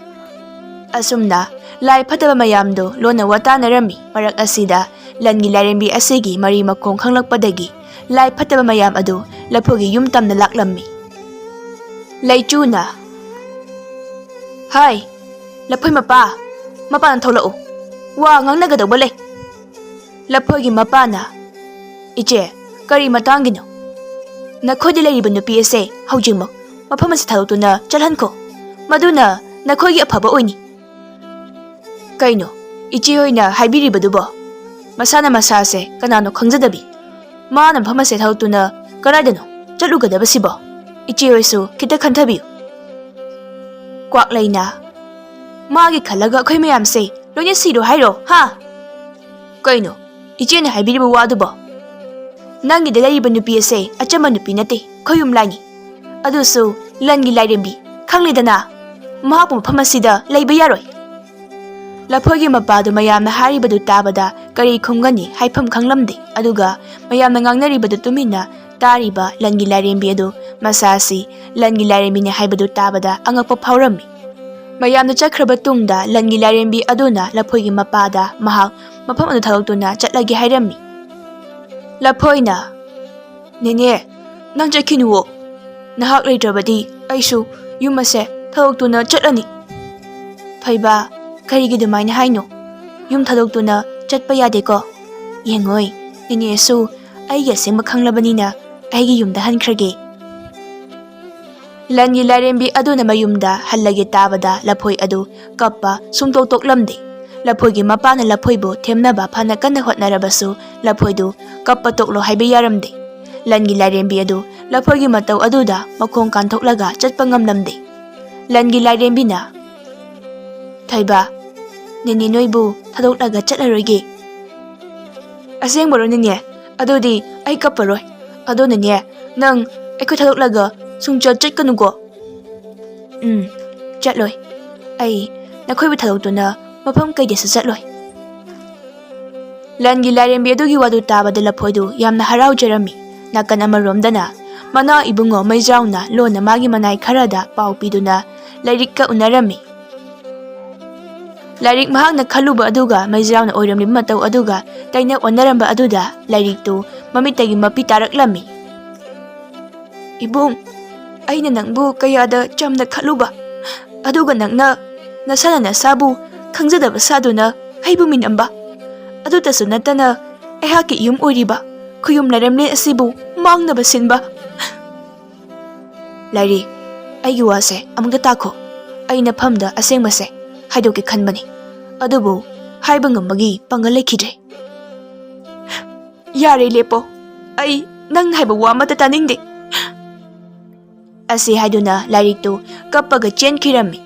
ꯑꯁꯨꯝꯅ ꯂꯥꯏ ꯐꯠꯇꯕ ꯃꯌꯥꯝꯗꯨ ꯂꯣꯟꯅ ꯋꯥꯇꯥꯅꯔꯝꯃꯤ꯫ ꯃꯔꯛ ꯑꯁꯤꯗ ꯂꯟꯒꯤ ꯂꯥꯏꯔꯦꯝꯕꯤ ꯑꯁꯤꯒꯤ ꯃꯔꯤ ꯃꯈꯣꯡ ꯈꯪꯂꯛꯄꯗꯒꯤ ꯂꯥꯏ ꯐꯠꯇꯕ ꯃꯌꯥꯝ ꯑꯗꯨ ꯂꯐꯣꯏꯒꯤ ꯌꯨꯝ ꯇꯝꯅ ꯂꯥꯛꯂꯝꯃꯤ꯫ ꯂꯩꯆꯨꯅ, "ꯍꯥꯏ, ꯂꯐꯣꯏ ꯃꯄꯥ, ꯃꯄꯥꯟꯗ ꯊꯣꯛꯂꯛꯎ, ꯋꯥ ꯉꯥꯡꯅꯒꯗꯧꯕ ꯂꯩ꯫" ꯂꯐꯣꯏꯒꯤ ꯃꯄꯥꯅ, "ꯏꯆꯦ, ꯀꯔꯤ ꯃꯇꯥꯡꯒꯤꯅꯣ? ꯅꯈꯣꯏꯗ ꯂꯩꯔꯤꯕ ꯅꯨꯄꯤ ꯑꯁꯦ ꯍꯧꯖꯤꯛꯃꯛ ꯃꯐꯝ ꯑꯁꯤ ꯊꯥꯗꯣꯛꯇꯨꯅ ꯆꯠꯍꯟꯈꯣ꯫ ꯃꯗꯨꯅ ꯅꯈꯣꯏꯒꯤ ꯑꯐꯕ ꯑꯣꯏꯅꯤ꯫" "ꯀꯩꯅꯣ ꯏꯆꯦ ꯍꯣꯏꯅ ꯍꯥꯏꯕꯤꯔꯤꯕꯗꯨꯕꯣ? ꯃꯁꯥꯅ ꯃꯁꯥꯁꯦ ꯀꯅꯥꯅꯣ ꯈꯪꯖꯗꯕꯤ꯫ ꯃꯥꯅ ꯃꯐꯝ ꯑꯁꯦ ꯊꯥꯗꯣꯛꯇꯨꯅ ꯀꯗꯥꯏꯗꯅꯣ ꯆꯠꯂꯨꯒꯗꯕꯁꯤꯕꯣ? ꯏꯆꯦ ꯍꯣꯏꯁꯨ ꯈꯤꯇ ꯈꯟꯊꯕꯤꯌꯨ꯫" ꯀ꯭ꯋꯥꯛꯂꯩꯅ, "ꯃꯥꯒꯤ ꯈꯜꯂꯒ ꯑꯩꯈꯣꯏ ꯃꯌꯥꯝꯁꯦ ꯂꯣꯏꯅ ꯁꯤꯔꯣ ꯍꯥꯏꯔꯣ, ꯍꯥ?" "ꯀꯩꯅꯣ ꯏꯆꯦꯅ ꯍꯥꯏꯕꯤꯔꯤꯕ ꯋꯥꯗꯨꯕꯣ? ꯅꯪꯒꯤꯗ ꯂꯩꯔꯤꯕ ꯅꯨꯄꯤ ꯑꯁꯦ ꯑꯆꯝꯕ ꯅꯨꯄꯤ ꯅꯠꯇꯦ, ꯈꯣꯏꯌꯨꯝ ꯂꯥꯏꯅꯤ꯫ ꯑꯗꯨꯁꯨ ꯂꯟꯒꯤ ꯂꯥꯏꯔꯦꯝꯕꯤ, ꯈꯪꯂꯦꯗꯅ? ꯃꯍꯥꯛꯄꯨ ꯃꯐꯝ ꯑꯁꯤꯗ ꯂꯩꯕ ꯌꯥꯔꯣꯏ꯫" ꯂꯐꯣꯏꯒꯤ ꯃꯄꯥꯗꯨ ꯃꯌꯥꯝꯅ ꯍꯥꯏꯔꯤꯕꯗꯨ ꯇꯥꯕꯗ ꯀꯔꯤ ꯈꯨꯝꯒꯅꯤ ꯍꯥꯏꯐꯝ ꯈꯪꯂꯝꯗꯦ꯫ ꯑꯗꯨꯒ ꯃꯌꯥꯝꯅ ꯉꯥꯡꯅꯔꯤꯕꯗꯨ ꯇꯨꯃꯤꯟꯅ ꯇꯥꯔꯤꯕ ꯂꯟꯒꯤ ꯂꯥꯏꯔꯦꯝꯕꯤ ꯑꯗꯨ ꯃꯁꯥꯁꯤ ꯂꯟꯒꯤ ꯂꯥꯏꯔꯦꯝꯕꯤꯅꯤ ꯍꯥꯏꯕꯗꯨ ꯇꯥꯕꯗ ꯑꯉꯛꯄ ꯐꯥꯎꯔꯝꯃꯤ꯫ ꯃꯌꯥꯝꯅ ꯆꯠꯈ꯭ꯔꯕ ꯇꯨꯡꯗ ꯂꯟꯒꯤ ꯂꯥꯏꯔꯦꯝꯕꯤ ꯑꯗꯨꯅ ꯂꯐꯣꯏꯒꯤ ꯃꯄꯥꯗ ꯃꯍꯥꯛ ꯃꯐꯝ ꯑꯗꯨ ꯊꯥꯗꯣꯛꯇꯨꯅ ꯆꯠꯂꯒꯦ ꯍꯥꯏꯔꯝꯃꯤ꯫ ꯂꯐꯣꯏꯅ, "ꯅꯦꯅꯦ, ꯅꯪ ꯆꯠꯈꯤꯅꯨꯋꯣ꯫ ꯅꯍꯥꯛ ꯂꯩꯇ꯭ꯔꯕꯗꯤ ꯑꯩꯁꯨ ꯌꯨꯝ ꯑꯁꯦ ꯊꯥꯗꯣꯛꯇꯨꯅ ꯆꯠꯂꯅꯤ꯫" "ꯊꯣꯏꯕ, ꯀꯔꯤꯒꯤ ꯑꯗꯨꯃꯥꯏꯅ ꯍꯥꯏꯅꯣ? ꯌꯨꯝ ꯊꯥꯗꯣꯛꯇꯨꯅ ꯆꯠꯄ ꯌꯥꯗꯦꯀꯣ꯫ ꯌꯦꯡꯉꯣꯏ, ꯅꯦꯅꯦꯁꯨ ꯑꯩꯒꯤ ꯑꯁꯦꯡꯕ ꯈꯪꯂꯕꯅꯤꯅ ꯑꯩꯒꯤ ꯌꯨꯝꯗ ꯍꯟꯈ꯭ꯔꯒꯦ꯫" ꯂꯟꯒꯤ ꯂꯥꯏꯔꯦꯝꯕꯤ ꯑꯗꯨꯅ ꯃꯌꯨꯝꯗ ꯍꯜꯂꯒꯦ ꯇꯥꯕꯗ ꯂꯐꯣꯏ ꯑꯗꯨ ꯀꯞꯄ ꯁꯨꯡꯇꯣꯛ ꯇꯣꯛꯂꯝꯗꯦ꯫ ꯂꯐꯣꯏꯒꯤ ꯃꯄꯥꯅ ꯂꯐꯣꯏꯕꯨ ꯊꯦꯝꯅꯕ ꯐꯅ ꯀꯟꯅ ꯍꯣꯠꯅꯔꯕꯁꯨ ꯂꯐꯣꯏꯗꯨ ꯀꯞꯄ ꯇꯣꯛꯂꯣ ꯍꯥꯏꯕ ꯌꯥꯔꯝꯗꯦ꯫ ꯂꯟꯒꯤ ꯂꯥꯏꯔꯦꯝꯕꯤ ꯑꯗꯨ ꯂꯐꯣꯏꯒꯤ ꯃꯇꯧ ꯑꯗꯨꯗ ꯃꯈꯣꯡ ꯀꯥꯟꯊꯣꯛꯂꯒ ꯆꯠꯄ ꯉꯝꯂꯝꯗꯦ꯫ ꯂꯟꯒꯤ ꯂꯥꯏꯔꯦꯝꯕꯤꯅ, "ꯊꯣꯏꯕ, ꯅꯦꯅꯦ ꯅꯣꯏꯕꯨ ꯊꯥꯗꯣꯛꯂꯒ ꯆꯠꯂꯔꯣꯏꯒꯦ꯫" "ꯑꯁꯦꯡꯕꯔꯣ ꯅꯦꯅꯦ? ꯑꯗꯨꯗꯤ ꯑꯩ ꯀꯞꯄꯔꯣꯏ꯫ ꯑꯗꯣ ꯅꯦꯅꯦ, ꯅꯪ ꯑꯩꯈꯣꯏ ꯊꯥꯗꯣꯛꯂꯒ ꯁꯨꯡꯆꯠ ꯆꯠꯀꯅꯨꯀꯣ꯫" "ꯎꯝ, ꯆꯠꯂꯣꯏ꯫ ꯑꯩ ꯅꯈꯣꯏꯕꯨ ꯊꯥꯗꯣꯛꯇꯨꯅ ꯃꯐꯝ ꯀꯩꯗꯁꯨ ꯆꯠꯂꯣꯏ꯫" ꯂꯟꯒꯤ ꯂꯥꯏꯔꯦꯝꯕꯤ ꯑꯗꯨꯒꯤ ꯋꯥꯗꯨ ꯇꯥꯕꯗ ꯂꯐꯣꯏꯗꯨ ꯌꯥꯝꯅ ꯍꯔꯥꯎꯖꯔꯝꯃꯤ꯫ ꯅꯥꯀꯟ ꯑꯃꯔꯣꯝꯗꯅ ꯃꯅꯥꯎ ꯏꯕꯨꯡꯉꯣ ꯃꯩꯖ꯭ꯔꯥꯎꯅ ꯂꯣꯟꯅ ꯃꯥꯒꯤ ꯃꯅꯥꯏ ꯈꯔꯗ ꯄꯥꯎ ꯄꯤꯗꯨꯅ ꯂꯥꯏꯔꯤꯛꯀ ꯎꯅꯔꯝꯃꯤ꯫ ꯂꯥꯏꯔꯤꯛ ꯃꯍꯥꯛꯅ ꯈꯜꯂꯨꯕ ꯑꯗꯨꯒ ꯃꯩꯖ꯭ꯔꯥꯎꯅ ꯑꯣꯏꯔꯝꯂꯤꯕ ꯃꯇꯧ ꯑꯗꯨꯒ ꯇꯩꯅ ꯑꯣꯟꯅꯔꯝꯕ ꯑꯗꯨꯗ ꯂꯥꯏꯔꯤꯛꯇꯨ ꯃꯃꯤꯠꯇꯒꯤ ꯃꯄꯤ ꯇꯥꯔꯛꯂꯝꯃꯤ꯫ "ꯏꯕꯨꯡ, ꯑꯩꯅ ꯅꯪꯕꯨ ꯀꯌꯥꯗ ꯆꯝꯅ ꯈꯜꯂꯨꯕ, ꯑꯗꯨꯒ ꯅꯪꯅ ꯅꯁꯥꯅ ꯅꯁꯥꯕꯨ ꯈꯪꯖꯗꯕ ꯁꯥꯗꯨꯅ ꯑꯩꯕꯨ ꯃꯤꯅꯝꯕ꯫ ꯑꯗꯨꯇꯁꯨ ꯅꯠꯇꯅ ꯑꯩꯍꯥꯛꯀꯤ ꯏꯌꯨꯝ ꯑꯣꯏꯔꯤꯕ ꯈꯨꯌꯨꯝ ꯂꯥꯏꯔꯦꯝꯂꯦꯟ ꯑꯁꯤꯕꯨ ꯃꯥꯡꯅꯕ ꯁꯤꯟꯕ꯫" "ꯂꯥꯏꯔꯦꯝꯕꯤ, ꯑꯩꯒꯤ ꯋꯥꯁꯦ ꯑꯃꯨꯛꯇ ꯇꯥꯈꯣ꯫ ꯑꯩ ꯅꯐꯝꯗ ꯑꯁꯦꯡꯕꯁꯦ ꯍꯥꯏꯗꯣꯛꯀꯦ ꯈꯟꯕꯅꯤ, ꯑꯗꯨꯕꯨ ꯍꯥꯏꯕ ꯉꯝꯕꯒꯤ ꯄꯥꯡꯒꯜ ꯂꯩꯈꯤꯗ꯭ꯔꯦ꯫" "ꯌꯥꯔꯦ, ꯂꯦꯞꯄꯣ꯫ ꯑꯩ ꯅꯪꯅ ꯍꯥꯏꯕ ꯋꯥ ꯑꯃꯠꯇ ꯇꯥꯅꯤꯡꯗꯦ꯫" ꯑꯁꯤ ꯍꯥꯏꯗꯨꯅ ꯂꯥꯏꯔꯤꯛꯇꯨ ꯀꯞꯄꯒ ꯆꯦꯟꯈꯤꯔꯝꯃꯤ꯫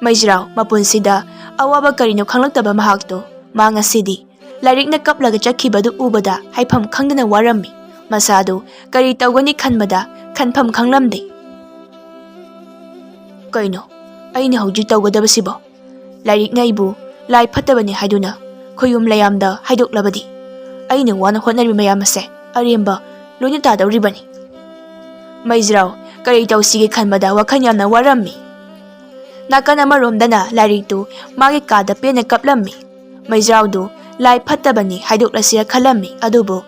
ꯃꯩꯖ꯭ꯔꯥꯎ ꯃꯄꯨꯟꯁꯤꯗ ꯑꯋꯥꯕ ꯀꯔꯤꯅꯣ ꯈꯪꯂꯛꯇꯕ ꯃꯍꯥꯛꯇꯨ ꯃꯥ ꯉꯁꯤꯗꯤ ꯂꯥꯏꯔꯤꯛꯅ ꯀꯞꯂꯒ ꯆꯠꯈꯤꯕꯗꯨ ꯎꯕꯗ ꯍꯥꯏꯐꯝ ꯈꯪꯗꯅ ꯋꯥꯔꯝꯃꯤ꯫ ꯃꯁꯥꯗꯨ ꯀꯔꯤ ꯇꯧꯒꯅꯤ ꯈꯟꯕꯗ ꯈꯟꯐꯝ ꯈꯪꯂꯝꯗꯦ꯫ "ꯀꯩꯅꯣ, ꯑꯩꯅ ꯍꯧꯖꯤꯛ ꯇꯧꯒꯗꯕꯁꯤꯕꯣ? ꯂꯥꯏꯔꯤꯛꯅ ꯑꯩꯕꯨ ꯂꯥꯏ ꯐꯠꯇꯕꯅꯤ ꯍꯥꯏꯗꯨꯅ ꯈꯨꯌꯨꯝ ꯂꯩꯌꯥꯝꯗ ꯍꯥꯏꯗꯣꯛꯂꯕꯗꯤ ꯑꯩꯅ ꯋꯥꯅ ꯍꯣꯠꯅꯔꯤꯕ ꯃꯌꯥꯝ ꯑꯁꯦ ꯑꯔꯦꯝꯕ ꯂꯣꯏꯅ ꯇꯥꯗꯧꯔꯤꯕꯅꯤ꯫" ꯃꯩꯖ꯭ꯔꯥꯎ ꯀꯔꯤ ꯇꯧꯁꯤꯒꯦ ꯈꯟꯕꯗ ꯋꯥꯈꯜ ꯌꯥꯝꯅ ꯋꯥꯔꯝꯃꯤ꯫ ꯅꯥꯀꯟ ꯑꯃꯔꯣꯝꯗꯅ ꯂꯥꯏꯔꯤꯛꯇꯨ ꯃꯥꯒꯤ ꯀꯥꯗ ꯄꯦꯟꯅ ꯀꯞꯂꯝꯃꯤ꯫ ꯃꯩꯖ꯭ꯔꯥꯎꯗꯨ ꯂꯥꯏ ꯐꯠꯇꯕꯅꯤ ꯍꯥꯏꯗꯣꯛꯂꯁꯤꯔ ꯈꯜꯂꯝꯃꯤ, ꯑꯗꯨꯕꯨ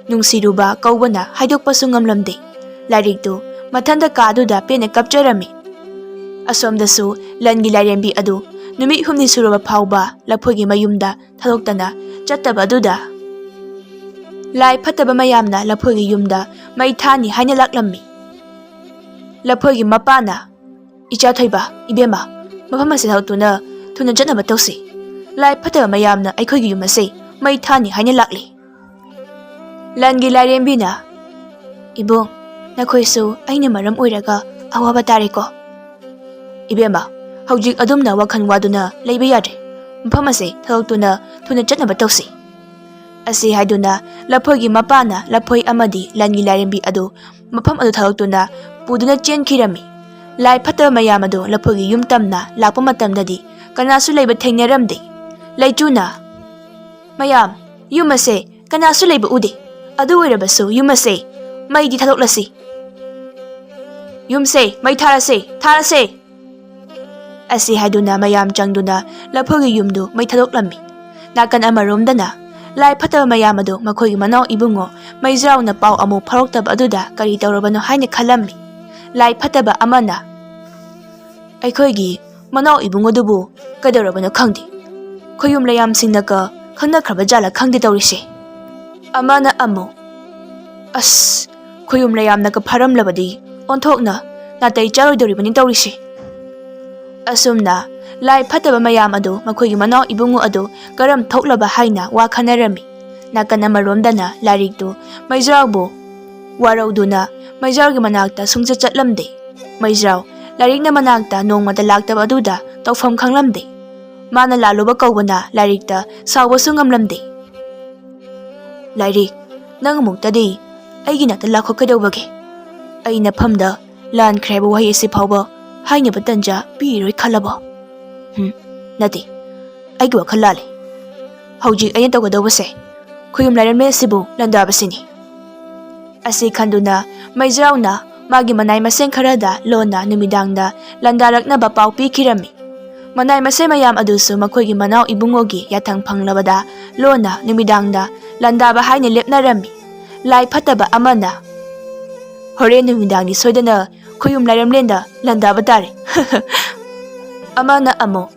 ꯅꯨꯡꯁꯤꯔꯨꯕ ꯀꯧꯕꯅ ꯍꯥꯏꯗꯣꯛꯄꯁꯨ ꯉꯝꯂꯝꯗꯦ꯫ ꯂꯥꯏꯔꯤꯛꯇꯨ ꯃꯊꯟꯇ ꯀꯥꯗꯨꯗ ꯄꯦꯟꯅ ꯀꯞꯆꯔꯝꯃꯤ꯫ ꯑꯁꯣꯝꯗꯁꯨ ꯂꯟꯒꯤ ꯂꯥꯏꯔꯦꯝꯕꯤ ꯑꯗꯨ ꯅꯨꯃꯤꯠ ꯍꯨꯝꯅꯤ ꯁꯨꯔꯕ ꯐꯥꯎꯕ ꯂꯐꯣꯏꯒꯤ ꯃꯌꯨꯝꯗ ꯊꯥꯗꯣꯛꯇꯅ ꯆꯠꯇꯕ ꯑꯗꯨꯗ ꯂꯥꯏ ꯐꯠꯇꯕ ꯃꯌꯥꯝꯅ ꯂꯐꯣꯏꯒꯤ ꯌꯨꯝꯗ ꯃꯩ ꯊꯥꯅꯤ ꯍꯥꯏꯅ ꯂꯥꯛꯂꯝꯃꯤ꯫ ꯂꯐꯣꯏꯒꯤ ꯃꯄꯥꯅ, "ꯏꯆꯥ ꯊꯣꯏꯕ, ꯏꯕꯦꯝꯃ, ꯃꯐꯝ ꯑꯁꯤ ꯊꯥꯗꯣꯛꯇꯨꯅ ꯊꯨꯅ ꯆꯠꯅꯕ ꯇꯧꯁꯤ꯫ ꯂꯥꯏ ꯐꯠꯇꯕ ꯃꯌꯥꯝꯅ ꯑꯩꯈꯣꯏꯒꯤ ꯌꯨꯝ ꯑꯁꯤ ꯃꯩ ꯊꯥꯅꯤ ꯍꯥꯏꯅ ꯂꯥꯛꯂꯤ꯫" ꯂꯟꯒꯤ ꯂꯥꯏꯔꯦꯝꯕꯤꯅ, "ꯏꯕꯨꯡ, ꯅꯈꯣꯏꯁꯨ ꯑꯩꯅ ꯃꯔꯝ ꯑꯣꯏꯔꯒ ꯑꯋꯥꯕ ꯇꯥꯔꯦꯀꯣ꯫ ꯏꯕꯦꯝꯃ, ꯍꯧꯖꯤꯛ ꯑꯗꯨꯝꯅ ꯋꯥꯈꯜ ꯋꯥꯗꯨꯅ ꯂꯩꯕ ꯌꯥꯗ꯭ꯔꯦ꯫ ꯃꯐꯝ ꯑꯁꯦ ꯊꯥꯗꯣꯛꯇꯨꯅ ꯊꯨꯅ ꯆꯠꯅꯕ ꯇꯧꯁꯤ꯫" ꯑꯁꯤ ꯍꯥꯏꯗꯨꯅ ꯂꯐꯣꯏꯒꯤ ꯃꯄꯥꯅ ꯂꯐꯣꯏ ꯑꯃꯗꯤ ꯂꯟꯒꯤ ꯂꯥꯏꯔꯦꯝꯕꯤ ꯑꯗꯨ ꯃꯐꯝ ꯑꯗꯨ ꯊꯥꯗꯣꯛꯇꯨꯅ ꯄꯨꯗꯨꯅ ꯆꯦꯟꯈꯤꯔꯝꯃꯤ꯫ ꯂꯥꯏ ꯐꯠꯇꯕ ꯃꯌꯥꯝ ꯑꯗꯨ ꯂꯐꯣꯏꯒꯤ ꯌꯨꯝ ꯇꯝꯅ ꯂꯥꯛꯄ ꯃꯇꯝꯗꯗꯤ ꯀꯅꯥꯁꯨ ꯂꯩꯕ ꯊꯦꯡꯅꯔꯝꯗꯦ꯫ ꯂꯩꯆꯨꯅ, "ꯃꯌꯥꯝ, ꯌꯨꯝ ꯑꯁꯦ ꯀꯅꯥꯁꯨ ꯂꯩꯕ ꯎꯗꯦ꯫ ꯑꯗꯨ ꯑꯣꯏꯔꯕꯁꯨ ꯌꯨꯝ ꯑꯁꯦ ꯃꯩꯗꯤ ꯊꯥꯗꯣꯛꯂꯁꯤ꯫ ꯌꯨꯝꯁꯦ ꯃꯩ ꯊꯥꯔꯁꯦ, ꯊꯥꯔꯁꯦ!" ꯑꯁꯤ ꯍꯥꯏꯗꯨꯅ ꯃꯌꯥꯝ ꯆꯪꯗꯨꯅ ꯂꯐꯣꯏꯒꯤ ꯌꯨꯝꯗꯨ ꯃꯩ ꯊꯥꯗꯣꯛꯂꯝꯃꯤ꯫ ꯅꯥꯀꯟ ꯑꯃꯔꯣꯝꯗꯅ ꯂꯥꯏ ꯐꯠꯇꯕ ꯃꯌꯥꯝ ꯑꯗꯨ ꯃꯈꯣꯏꯒꯤ ꯃꯅꯥꯎ ꯏꯕꯨꯡꯉꯣ ꯃꯩꯖꯥꯎꯅ ꯄꯥꯎ ꯑꯃꯨꯛ ꯐꯥꯎꯔꯛꯇꯕ ꯑꯗꯨꯗ ꯀꯔꯤ ꯇꯧꯔꯕꯅꯣ ꯍꯥꯏꯅ ꯈꯜꯂꯝꯃꯤ꯫ ꯂꯥꯏ ꯐꯠꯇꯕ ꯑꯃꯅ, "ꯑꯩꯈꯣꯏꯒꯤ ꯃꯅꯥꯎ ꯏꯕꯨꯡꯉꯣꯗꯨꯕꯨ ꯀꯩꯗꯧꯔꯕꯅꯣ ꯈꯪꯗꯦ꯫ ꯈꯣꯌꯨꯝ ꯂꯩꯌꯥꯝꯁꯤꯡꯅꯒ ꯈꯪꯅꯈ꯭ꯔꯕ ꯖꯥꯠꯂ ꯈꯪꯗꯦ ꯇꯧꯔꯤꯁꯦ꯫" ꯑꯃꯅ ꯑꯃꯨꯛ, "ꯑꯁ, ꯈꯣꯌꯨꯝ ꯂꯩꯌꯥꯝꯅꯒ ꯐꯥꯔꯝꯂꯕꯗꯤ ꯑꯣꯟꯊꯣꯛꯅ ꯅꯥꯇꯩ ꯆꯥꯔꯣꯏꯗꯧꯔꯤꯕꯅꯤ ꯇꯧꯔꯤꯁꯦ꯫" ꯑꯁꯨꯝꯅ ꯂꯥꯏ ꯐꯠꯇꯕ ꯃꯌꯥꯝ ꯑꯗꯨ ꯃꯈꯣꯏꯒꯤ ꯃꯅꯥꯎ ꯏꯕꯨꯡꯉꯣ ꯑꯗꯨ ꯀꯔꯝ ꯊꯣꯛꯂꯕ ꯍꯥꯏꯅ ꯋꯥ ꯈꯟꯅꯔꯝꯃꯤ꯫ ꯅꯥꯀꯟ ꯑꯃꯔꯣꯝꯗꯅ ꯂꯥꯏꯔꯤꯛꯇꯨ ꯃꯩꯖꯥꯎꯕꯨ ꯋꯥꯔꯧꯗꯨꯅ ꯃꯩꯖꯥꯎꯒꯤ ꯃꯅꯥꯛꯇ ꯁꯨꯡꯆꯠ ꯆꯠꯂꯝꯗꯦ꯫ ꯃꯩꯖꯥꯎ ꯂꯥꯏꯔꯤꯛꯅ ꯃꯅꯥꯛꯇ ꯅꯣꯡꯃꯇ ꯂꯥꯛꯇꯕ ꯑꯗꯨꯗ ꯇꯧꯐꯝ ꯈꯪꯂꯝꯗꯦ꯫ ꯃꯥꯅ ꯂꯥꯜꯂꯨꯕ ꯀꯧꯕꯅ ꯂꯥꯏꯔꯤꯛꯇ ꯁꯥꯎꯕꯁꯨ ꯉꯝꯂꯝꯗꯦ꯫ "ꯂꯥꯏꯔꯤꯛ, ꯅꯪ ꯑꯃꯨꯛꯇꯗꯤ ꯑꯩꯒꯤ ꯅꯥꯛꯇ ꯂꯥꯛꯈꯣ ꯀꯩꯗꯧꯕꯒꯦ? ꯑꯩ ꯅꯐꯝꯗ ꯂꯥꯟꯈ꯭ꯔꯦ ꯍꯥꯏꯕ ꯋꯥꯍꯩ ꯑꯁꯤ ꯐꯥꯎꯕ ꯍꯥꯏꯅꯕ ꯇꯟꯖꯥ ꯄꯤꯔꯣꯏ ꯈꯜꯂꯕꯣ?" ꯍꯨꯝ, ꯅꯠꯇꯦ, ꯑꯩꯒꯤ ꯋꯥꯈꯜ ꯂꯥꯜꯂꯦ꯫ ꯍꯧꯖꯤꯛ ꯑꯩꯅ ꯇꯧꯒꯗꯧꯕꯁꯦ ꯈꯨꯌꯨꯝ ꯂꯥꯏꯔꯦꯝꯕꯤ ꯑꯁꯤꯕꯨ ꯂꯥꯟꯗꯥꯕꯁꯤꯅꯤ꯫ ꯑꯁꯤ ꯈꯟꯗꯨꯅ ꯃꯩꯖꯥꯎꯅ ꯃꯥꯒꯤ ꯃꯅꯥꯏ ꯃꯁꯦꯟ ꯈꯔꯗ ꯂꯣꯟꯅ ꯅꯨꯃꯤꯗꯥꯡꯗ ꯂꯥꯟꯗꯥꯔꯛꯅꯕ ꯄꯥꯎ ꯄꯤꯈꯤꯔꯝꯃꯤ꯫ ꯃꯅꯥꯏ ꯃꯁꯤꯟ ꯃꯌꯥꯝ ꯑꯗꯨꯁꯨ ꯃꯈꯣꯏꯒꯤ ꯃꯅꯥꯎ ꯏꯕꯨꯡꯉꯣꯒꯤ ꯌꯥꯊꯪ ꯐꯪꯂꯕꯗ ꯂꯣꯟꯅ ꯅꯨꯃꯤꯗꯥꯡꯗ ꯂꯥꯟꯗꯥꯕ ꯍꯥꯏꯅ ꯂꯦꯞꯅꯔꯝꯃꯤ꯫ ꯂꯥꯏ ꯐꯠꯇꯕ ꯑꯃꯅ, "ꯍꯣꯔꯦꯟ ꯅꯨꯃꯤꯗꯥꯡꯗꯤ ꯁꯣꯏꯗꯅ ꯈꯣꯌꯨꯝ ꯂꯥꯏꯔꯦꯝꯂꯦꯟꯗ ꯂꯥꯟꯗꯥꯕ ꯇꯥꯔꯦ"꯫ ꯑꯃꯅ ꯑꯃꯨꯛ,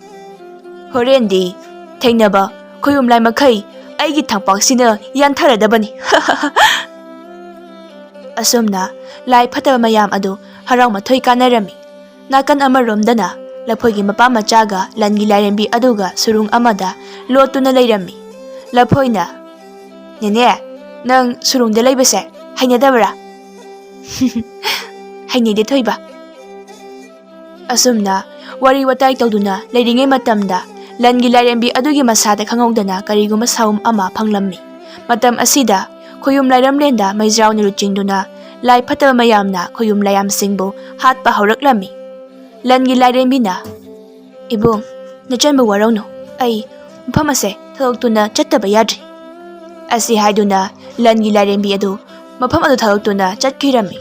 "ꯍꯣꯔꯦꯟꯗꯤ ꯊꯦꯡꯅꯕ ꯈꯣꯌꯨꯝ ꯂꯥꯏ ꯃꯈꯩ ꯑꯩꯒꯤ ꯊꯝꯄꯥꯛꯁꯤꯅ ꯌꯥꯟꯊꯔꯗꯕꯅꯤ"꯫ ꯑꯁꯨꯝꯅ ꯂꯥꯏ ꯐꯠꯇꯕ ꯃꯌꯥꯝ ꯑꯗꯨ ꯍꯔꯥꯎ ꯃꯊꯣꯏ ꯀꯥꯟꯅꯔꯝꯃꯤ꯫ ꯅꯥꯀꯟ ꯑꯃꯔꯣꯝꯗꯅ ꯂꯐꯣꯏꯒꯤ ꯃꯄꯥ ꯃꯆꯥꯒ ꯂꯟꯒꯤ ꯂꯥꯏꯔꯦꯝꯕꯤ ꯑꯗꯨꯒ ꯁꯨꯔꯨꯡ ꯑꯃꯗ ꯂꯣꯠꯇꯨꯅ ꯂꯩꯔꯝꯃꯤ꯫ ꯂꯐꯣꯏꯅ, "ꯅꯦꯅꯦ, ꯅꯪ ꯁꯨꯔꯨꯡꯗ ꯂꯩꯕꯁꯦ ꯍꯩꯅꯗꯕ꯭ꯔꯥ?" "ꯍꯩꯅꯗꯦ, ꯊꯣꯏꯕ"꯫ ꯑꯁꯨꯝꯅ ꯋꯥꯔꯤ ꯋꯥꯇꯥꯏ ꯇꯧꯗꯨꯅ ꯂꯩꯔꯤꯉꯩ ꯃꯇꯝꯗ ꯂꯟꯒꯤ ꯂꯥꯏꯔꯦꯝꯕꯤ ꯑꯗꯨꯒꯤ ꯃꯁꯥꯗ ꯈꯪꯍꯧꯗꯅ ꯀꯔꯤꯒꯨꯝꯕ ꯁꯥꯎꯝ ꯑꯃ ꯐꯪꯂꯝꯃꯤ꯫ ꯃꯇꯝ ꯑꯁꯤꯗ ꯈꯣꯌꯨꯝ ꯂꯥꯏꯔꯦꯝꯂꯦꯟꯗ ꯃꯩꯖꯥꯎꯅ ꯂꯨꯆꯤꯡꯗꯨꯅ ꯂꯥꯏ ꯐꯠꯇꯕ ꯃꯌꯥꯝꯅ ꯈꯣꯌꯨꯝ ꯂꯥꯏꯌꯥꯝꯁꯤꯡꯕꯨ ꯍꯥꯠꯄ ꯍꯧꯔꯛꯂꯝꯃꯤ꯫ ꯂꯟꯒꯤ ꯂꯥꯏꯔꯦꯝꯕꯤꯅ, "ꯏꯕꯨꯡ, ꯅꯆꯟꯕꯨ ꯋꯥꯔꯧꯅꯨ, ꯑꯩ ꯃꯐꯝ ꯑꯁꯦ ꯊꯥꯗꯣꯛꯇꯨꯅ ꯆꯠꯇꯕ ꯌꯥꯗ꯭ꯔꯤ"꯫ ꯑꯁꯤ ꯍꯥꯏꯗꯨꯅ ꯂꯟꯒꯤ ꯂꯥꯏꯔꯦꯝꯕꯤ ꯑꯗꯨ ꯃꯐꯝ ꯑꯗꯨ ꯊꯥꯗꯣꯛꯇꯨꯅ ꯆꯠꯈꯤꯔꯝꯃꯤ꯫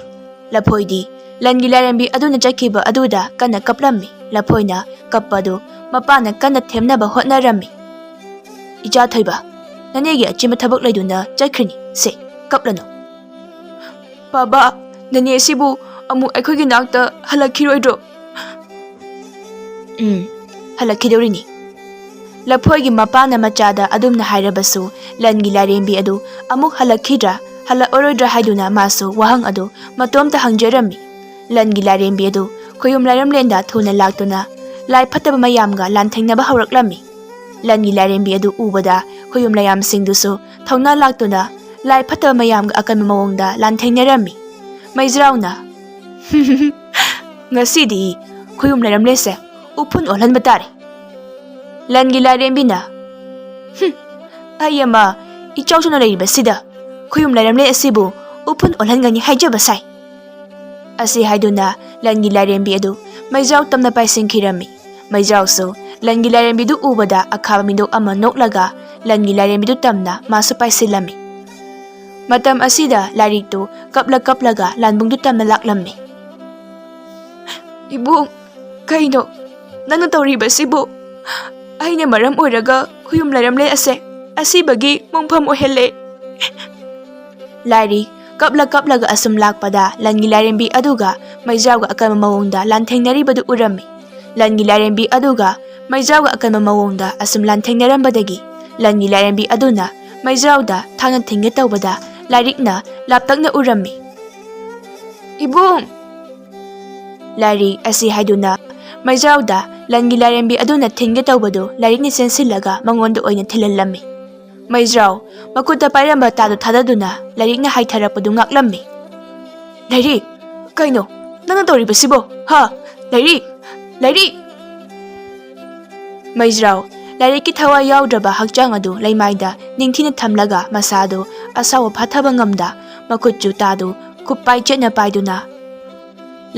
ꯂꯐꯣꯏꯗꯤ ꯂꯟꯒꯤ ꯂꯥꯏꯔꯦꯝꯕꯤ ꯑꯗꯨꯅ ꯆꯠꯈꯤꯕ ꯑꯗꯨꯗ ꯀꯟꯅ ꯀꯞꯂꯝꯃꯤ꯫ ꯂꯐꯣꯏꯅ ꯀꯞꯄ ꯑꯗꯨ ꯃꯄꯥꯅ ꯀꯟꯅ ꯊꯦꯝꯅꯕ ꯍꯣꯠꯅꯔꯝꯃꯤ꯫ "ꯏꯆꯥ ꯊꯣꯏꯕ, ꯅꯅꯦꯒꯤ ꯑꯆꯤꯟꯕ ꯊꯕꯛ ꯂꯩꯗꯨꯅ ꯆꯠꯈ꯭ꯔꯤꯅꯤ꯫ ꯁꯦ, ꯀꯞꯂꯅꯨ"꯫ "ꯕꯥꯕꯥ, ꯅꯅꯦꯁꯤꯕꯨ ꯑꯃꯨꯛ ꯑꯩꯈꯣꯏꯒꯤ ꯅꯥꯛꯇ ꯍꯜꯂꯛꯈꯤꯔꯣꯏꯗ꯭ꯔꯣ?" "ꯎꯝ, ꯍꯜꯂꯛꯈꯤꯗꯧꯔꯤꯅꯤ"꯫ ꯂꯐꯣꯏꯒꯤ ꯃꯄꯥꯅ ꯃꯆꯥꯗ ꯑꯗꯨꯝꯅ ꯍꯥꯏꯔꯕꯁꯨ, ꯂꯟꯒꯤ ꯂꯥꯏꯔꯦꯝꯕꯤ ꯑꯗꯨ ꯑꯃꯨꯛ ꯍꯜꯂꯛꯈꯤꯗ꯭ꯔꯥ, ꯍꯜꯂꯛꯑꯔꯣꯏꯗ꯭ꯔꯥ ꯍꯥꯏꯗꯨꯅ ꯃꯥꯁꯨ ꯋꯥꯍꯪ ꯑꯗꯨ ꯃꯇꯣꯝꯇ ꯍꯪꯖꯔꯝꯃꯤ꯫ ꯂꯟꯒꯤ ꯂꯥꯏꯔꯦꯝꯕꯤ ꯑꯗꯨ ꯈꯣꯌꯨꯝ ꯂꯥꯏꯔꯦꯝꯂꯦꯟꯗ ꯊꯨꯅ ꯂꯥꯛꯇꯨꯅ ꯂꯥꯏ ꯐꯠꯇꯕ ꯃꯌꯥꯝꯒ ꯂꯥꯟꯊꯦꯡꯅꯕ ꯍꯧꯔꯛꯂꯝꯃꯤ꯫ ꯂꯟꯒꯤ ꯂꯥꯏꯔꯦꯝꯕꯤ ꯑꯗꯨ ꯎꯕꯗ ꯈꯣꯌꯨꯝ ꯂꯥꯏꯌꯥꯝꯁꯤꯡꯗꯨꯁꯨ ꯊꯧꯅꯥ ꯂꯥꯛꯇꯨꯅ ꯂꯥꯏ ꯐꯠꯇꯕ ꯃꯌꯥꯝꯒ ꯑꯀꯟꯕ ꯃꯑꯣꯡꯗ ꯂꯥꯟꯊꯦꯡꯅꯔꯝꯃꯤ꯫ ꯃꯩꯖ꯭ꯔꯥꯎꯅ, "ꯉꯁꯤꯗꯤ ꯈꯣꯌꯨꯝ ꯂꯥꯏꯔꯦꯝꯂꯦꯟꯁꯦ ꯎꯐꯨꯟ ꯑꯣꯜꯍꯟꯕ ꯇꯥꯔꯦ"꯫ ꯂꯟꯒꯤ ꯂꯥꯏꯔꯦꯝꯕꯤꯅ, "ꯍꯨꯝ, ꯑꯩ ꯑꯃ ꯏꯆꯥꯎ ꯆꯥꯎꯅ ꯂꯩꯔꯤꯕꯁꯤꯗ ꯈꯣꯌꯨꯝ ꯂꯥꯏꯔꯦꯝꯂꯦꯟ ꯑꯁꯤꯕꯨ ꯎꯐꯨꯟ ꯑꯣꯜꯍꯟꯒꯅꯤ ꯍꯥꯏꯖꯕ ꯁꯥꯏ"꯫ ꯑꯁꯤ ꯍꯥꯏꯗꯨꯅ ꯂꯟꯒꯤ ꯂꯥꯏꯔꯦꯝꯕꯤ ꯑꯗꯨ ꯃꯩꯖ꯭ꯔꯥꯎ ꯇꯝꯅ ꯄꯥꯏꯁꯤꯟꯈꯤꯔꯝꯃꯤ꯫ ꯃꯩꯖ꯭ꯔꯥꯎꯁꯨ ꯂꯟꯒꯤ ꯂꯥꯏꯔꯦꯝꯕꯤꯗꯨ ꯎꯕꯗ ꯑꯈꯥꯕ ꯃꯤꯅꯣꯛ ꯑꯃ ꯅꯣꯛꯂꯒ ꯂꯟꯒꯤ ꯂꯥꯏꯔꯦꯝꯕꯤꯗꯨ ꯇꯝꯅ ꯃꯥꯁꯨ ꯄꯥꯏꯁꯤꯜꯂꯝꯃꯤ꯫ ꯃꯇꯝ ꯑꯁꯤꯗ ꯂꯥꯏꯔꯤꯛꯇꯨ ꯀꯞꯂ ꯀꯞꯂꯒ ꯂꯥꯟꯕꯨꯡꯗꯨ ꯇꯝꯅ ꯂꯥꯛꯂꯝꯃꯤ꯫ "ꯏꯕꯨꯡ, ꯀꯩꯅꯣ? ꯅꯪꯅ ꯇꯧꯔꯤꯕꯁꯤꯕꯨ? ꯑꯩꯅ ꯃꯔꯝ ꯑꯣꯏꯔꯒ ꯈꯨꯌꯨꯝ ꯂꯩꯔꯝꯂꯦ ꯑꯁꯦ ꯑꯁꯤꯕꯒꯤ ꯃꯣꯡꯐꯝ ꯑꯣꯏꯍꯜꯂꯦ꯫ ꯂꯥꯏꯔꯤ ꯀꯞꯂ ꯀꯞꯂꯒ ꯑꯁꯨꯝ ꯂꯥꯛꯄꯗ ꯂꯟꯒꯤ ꯂꯥꯏꯔꯦꯝꯕꯤ ꯑꯗꯨꯒ ꯃꯩꯖꯥꯎꯒ ꯑꯀꯟꯕ ꯃꯑꯣꯡꯗ ꯂꯥꯟꯊꯦꯡꯅꯔꯤꯕꯗꯨ ꯎꯔꯝꯃꯤ꯫ ꯂꯟꯒꯤ ꯂꯥꯏꯔꯦꯝꯕꯤ ꯑꯗꯨꯒ ꯃꯩꯖꯥꯎꯒ ꯑꯀꯟꯕ ꯃꯑꯣꯡꯗ ꯑꯁꯨꯝ ꯂꯥꯟꯊꯦꯡꯅꯔꯝꯕꯗꯒꯤ ꯂꯟꯒꯤ ꯂꯥꯏꯔꯦꯝꯕꯤ ꯑꯗꯨꯅ ꯃꯩꯖꯥꯎꯗ ꯊꯥꯡꯅ ꯊꯤꯟꯒꯦ ꯇꯧꯕꯗ ꯂꯥꯏꯔꯤꯛꯅ ꯂꯥꯞꯇꯛꯅ ꯎꯔꯝꯃꯤ꯫ "ꯏꯕꯨꯡ!" ꯂꯥꯏꯔꯤ ꯑꯁꯤ ꯍꯥꯏꯗꯨꯅ ꯃꯩꯖꯥꯎꯗ ꯂꯟꯒꯤ ꯂꯥꯏꯔꯦꯝꯕꯤ ꯑꯗꯨꯅ ꯊꯤꯟꯒꯦ ꯇꯧꯕꯗꯨ ꯂꯥꯏꯔꯤꯛꯅ ꯆꯦꯟꯁꯤꯜꯂꯒ ꯃꯉꯣꯟꯗ ꯑꯣꯏꯅ ꯊꯤꯜꯍꯜꯂꯝꯃꯤ꯫ ꯃꯩꯖꯥꯎ ꯃꯈꯨꯠꯇ ꯄꯥꯏꯔꯝꯕ ꯇꯥꯗꯨ ꯊꯥꯗꯗꯨꯅ ꯂꯥꯏꯔꯤꯛꯅ ꯍꯥꯏꯊꯔꯛꯄꯗꯨ ꯉꯥꯛꯂꯝꯃꯤ꯫ "ꯂꯥꯏꯔꯤꯛ! ꯀꯩꯅꯣ ꯅꯪꯅ ꯇꯧꯔꯤꯕꯁꯤꯕꯣ? ꯍꯥ? ꯂꯥꯏꯔꯤꯛ! ꯂꯥꯏꯔꯤꯛ!" ꯃꯩꯖꯥꯎ ꯂꯥꯏꯔꯤꯛꯀꯤ ꯊꯋꯥꯏ ꯌꯥꯎꯗ꯭ꯔꯕ ꯍꯛꯆꯥꯡ ꯑꯗꯨ ꯂꯩꯃꯥꯏꯗ ꯅꯤꯡꯊꯤꯅ ꯊꯝꯂꯒ ꯃꯁꯥꯗꯨ ꯑꯁꯥꯎꯕ ꯐꯥꯊꯕ ꯉꯝꯗ ꯃꯈꯨꯠ ꯆꯨ ꯇꯥꯗꯨ ꯈꯨꯞꯄꯥꯏ ꯆꯦꯠꯅ ꯄꯥꯏꯗꯨꯅ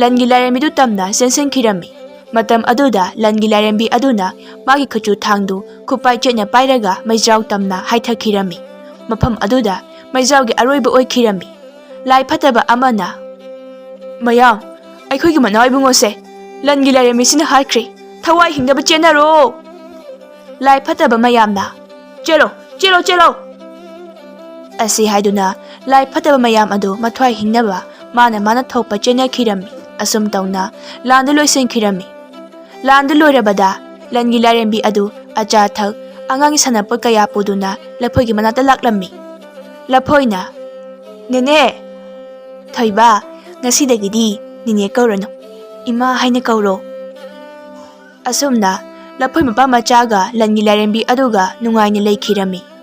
ꯂꯟꯒꯤ ꯂꯥꯏꯔꯦꯝꯕꯤꯗꯨ ꯇꯝꯅ ꯆꯦꯟꯁꯤꯟꯈꯤꯔꯝꯃꯤ꯫ ꯃꯇꯝ ꯑꯗꯨꯗ ꯂꯟꯒꯤ ꯂꯥꯏꯔꯦꯝꯕꯤ ꯑꯗꯨꯅ ꯃꯥꯒꯤ ꯈꯨꯠꯆꯨ ꯊꯥꯡꯗꯨ ꯈꯨꯞꯄꯥꯏ ꯆꯦꯠꯅ ꯄꯥꯏꯔꯒ ꯃꯩꯖꯥꯎ ꯇꯝꯅ ꯍꯥꯏꯊꯈꯤꯔꯝꯃꯤ꯫ ꯃꯐꯝ ꯑꯗꯨꯗ ꯃꯩꯖꯥꯎꯒꯤ ꯑꯔꯣꯏꯕ ꯑꯣꯏꯈꯤꯔꯝꯃꯤ꯫ ꯂꯥꯏ ꯐꯠꯇꯕ ꯑꯃꯅ, "ꯃꯌꯥꯝ, ꯑꯩꯈꯣꯏꯒꯤ ꯃꯅꯥꯎ ꯏꯕꯨꯡꯉꯣꯁꯦ ꯂꯟꯒꯤ ꯂꯥꯏꯔꯦꯝꯕꯤꯁꯤꯅ ꯍꯥꯠꯈ꯭ꯔꯦ꯫ ꯊꯋꯥꯏ ꯍꯤꯡꯅꯕ ꯆꯦꯟꯅꯔꯣ!" ꯂꯥꯏ ꯐꯠꯇꯕ ꯃꯌꯥꯝꯅ, "ꯆꯦꯜꯂꯣ, ꯆꯦꯜꯂꯣ, ꯆꯦꯜꯂꯣ!" ꯑꯁꯤ ꯍꯥꯏꯗꯨꯅ ꯂꯥꯏ ꯐꯠꯇꯕ ꯃꯌꯥꯝ ꯑꯗꯨ ꯃꯊ꯭ꯋꯥꯏ ꯍꯤꯡꯅꯕ ꯃꯥꯅ ꯃꯥꯅ ꯊꯣꯛꯄ ꯆꯦꯟꯅꯈꯤꯔꯝꯃꯤ꯫ ꯑꯁꯨꯝ ꯇꯧꯅ ꯂꯥꯟꯗꯨ ꯂꯣꯏꯁꯤꯟꯈꯤꯔꯝꯃꯤ꯫ ꯂꯥꯟꯗꯨ ꯂꯣꯏꯔꯕꯗ ꯂꯟꯒꯤ ꯂꯥꯏꯔꯦꯝꯕꯤ ꯑꯗꯨ ꯑꯆꯥ ꯑꯊꯛ, ꯑꯉꯥꯡꯒꯤ ꯁꯥꯟꯅꯄꯣꯠ ꯀꯌꯥ ꯄꯨꯗꯨꯅ ꯂꯐꯣꯏꯒꯤ ꯃꯅꯥꯛꯇ ꯂꯥꯛꯂꯝꯃꯤ꯫ ꯂꯐꯣꯏꯅ, "ꯅꯦꯅꯦ, ꯊꯣꯏꯕ, ꯉꯁꯤꯗꯒꯤꯗꯤ ꯅꯦꯅꯦ ꯀꯧꯔꯅꯨ, ꯏꯃꯥ ꯍꯥꯏꯅ ꯀꯧꯔꯣ"꯫ ꯑꯁꯨꯝꯅ ꯂꯐꯣꯏ ꯃꯄꯥ ꯃꯆꯥꯒ ꯂꯟꯒꯤ ꯂꯥꯏꯔꯦꯝꯕꯤ ꯑꯗꯨꯒ ꯅꯨꯡꯉꯥꯏꯅ ꯂꯩꯈꯤꯔꯝꯃꯤ꯫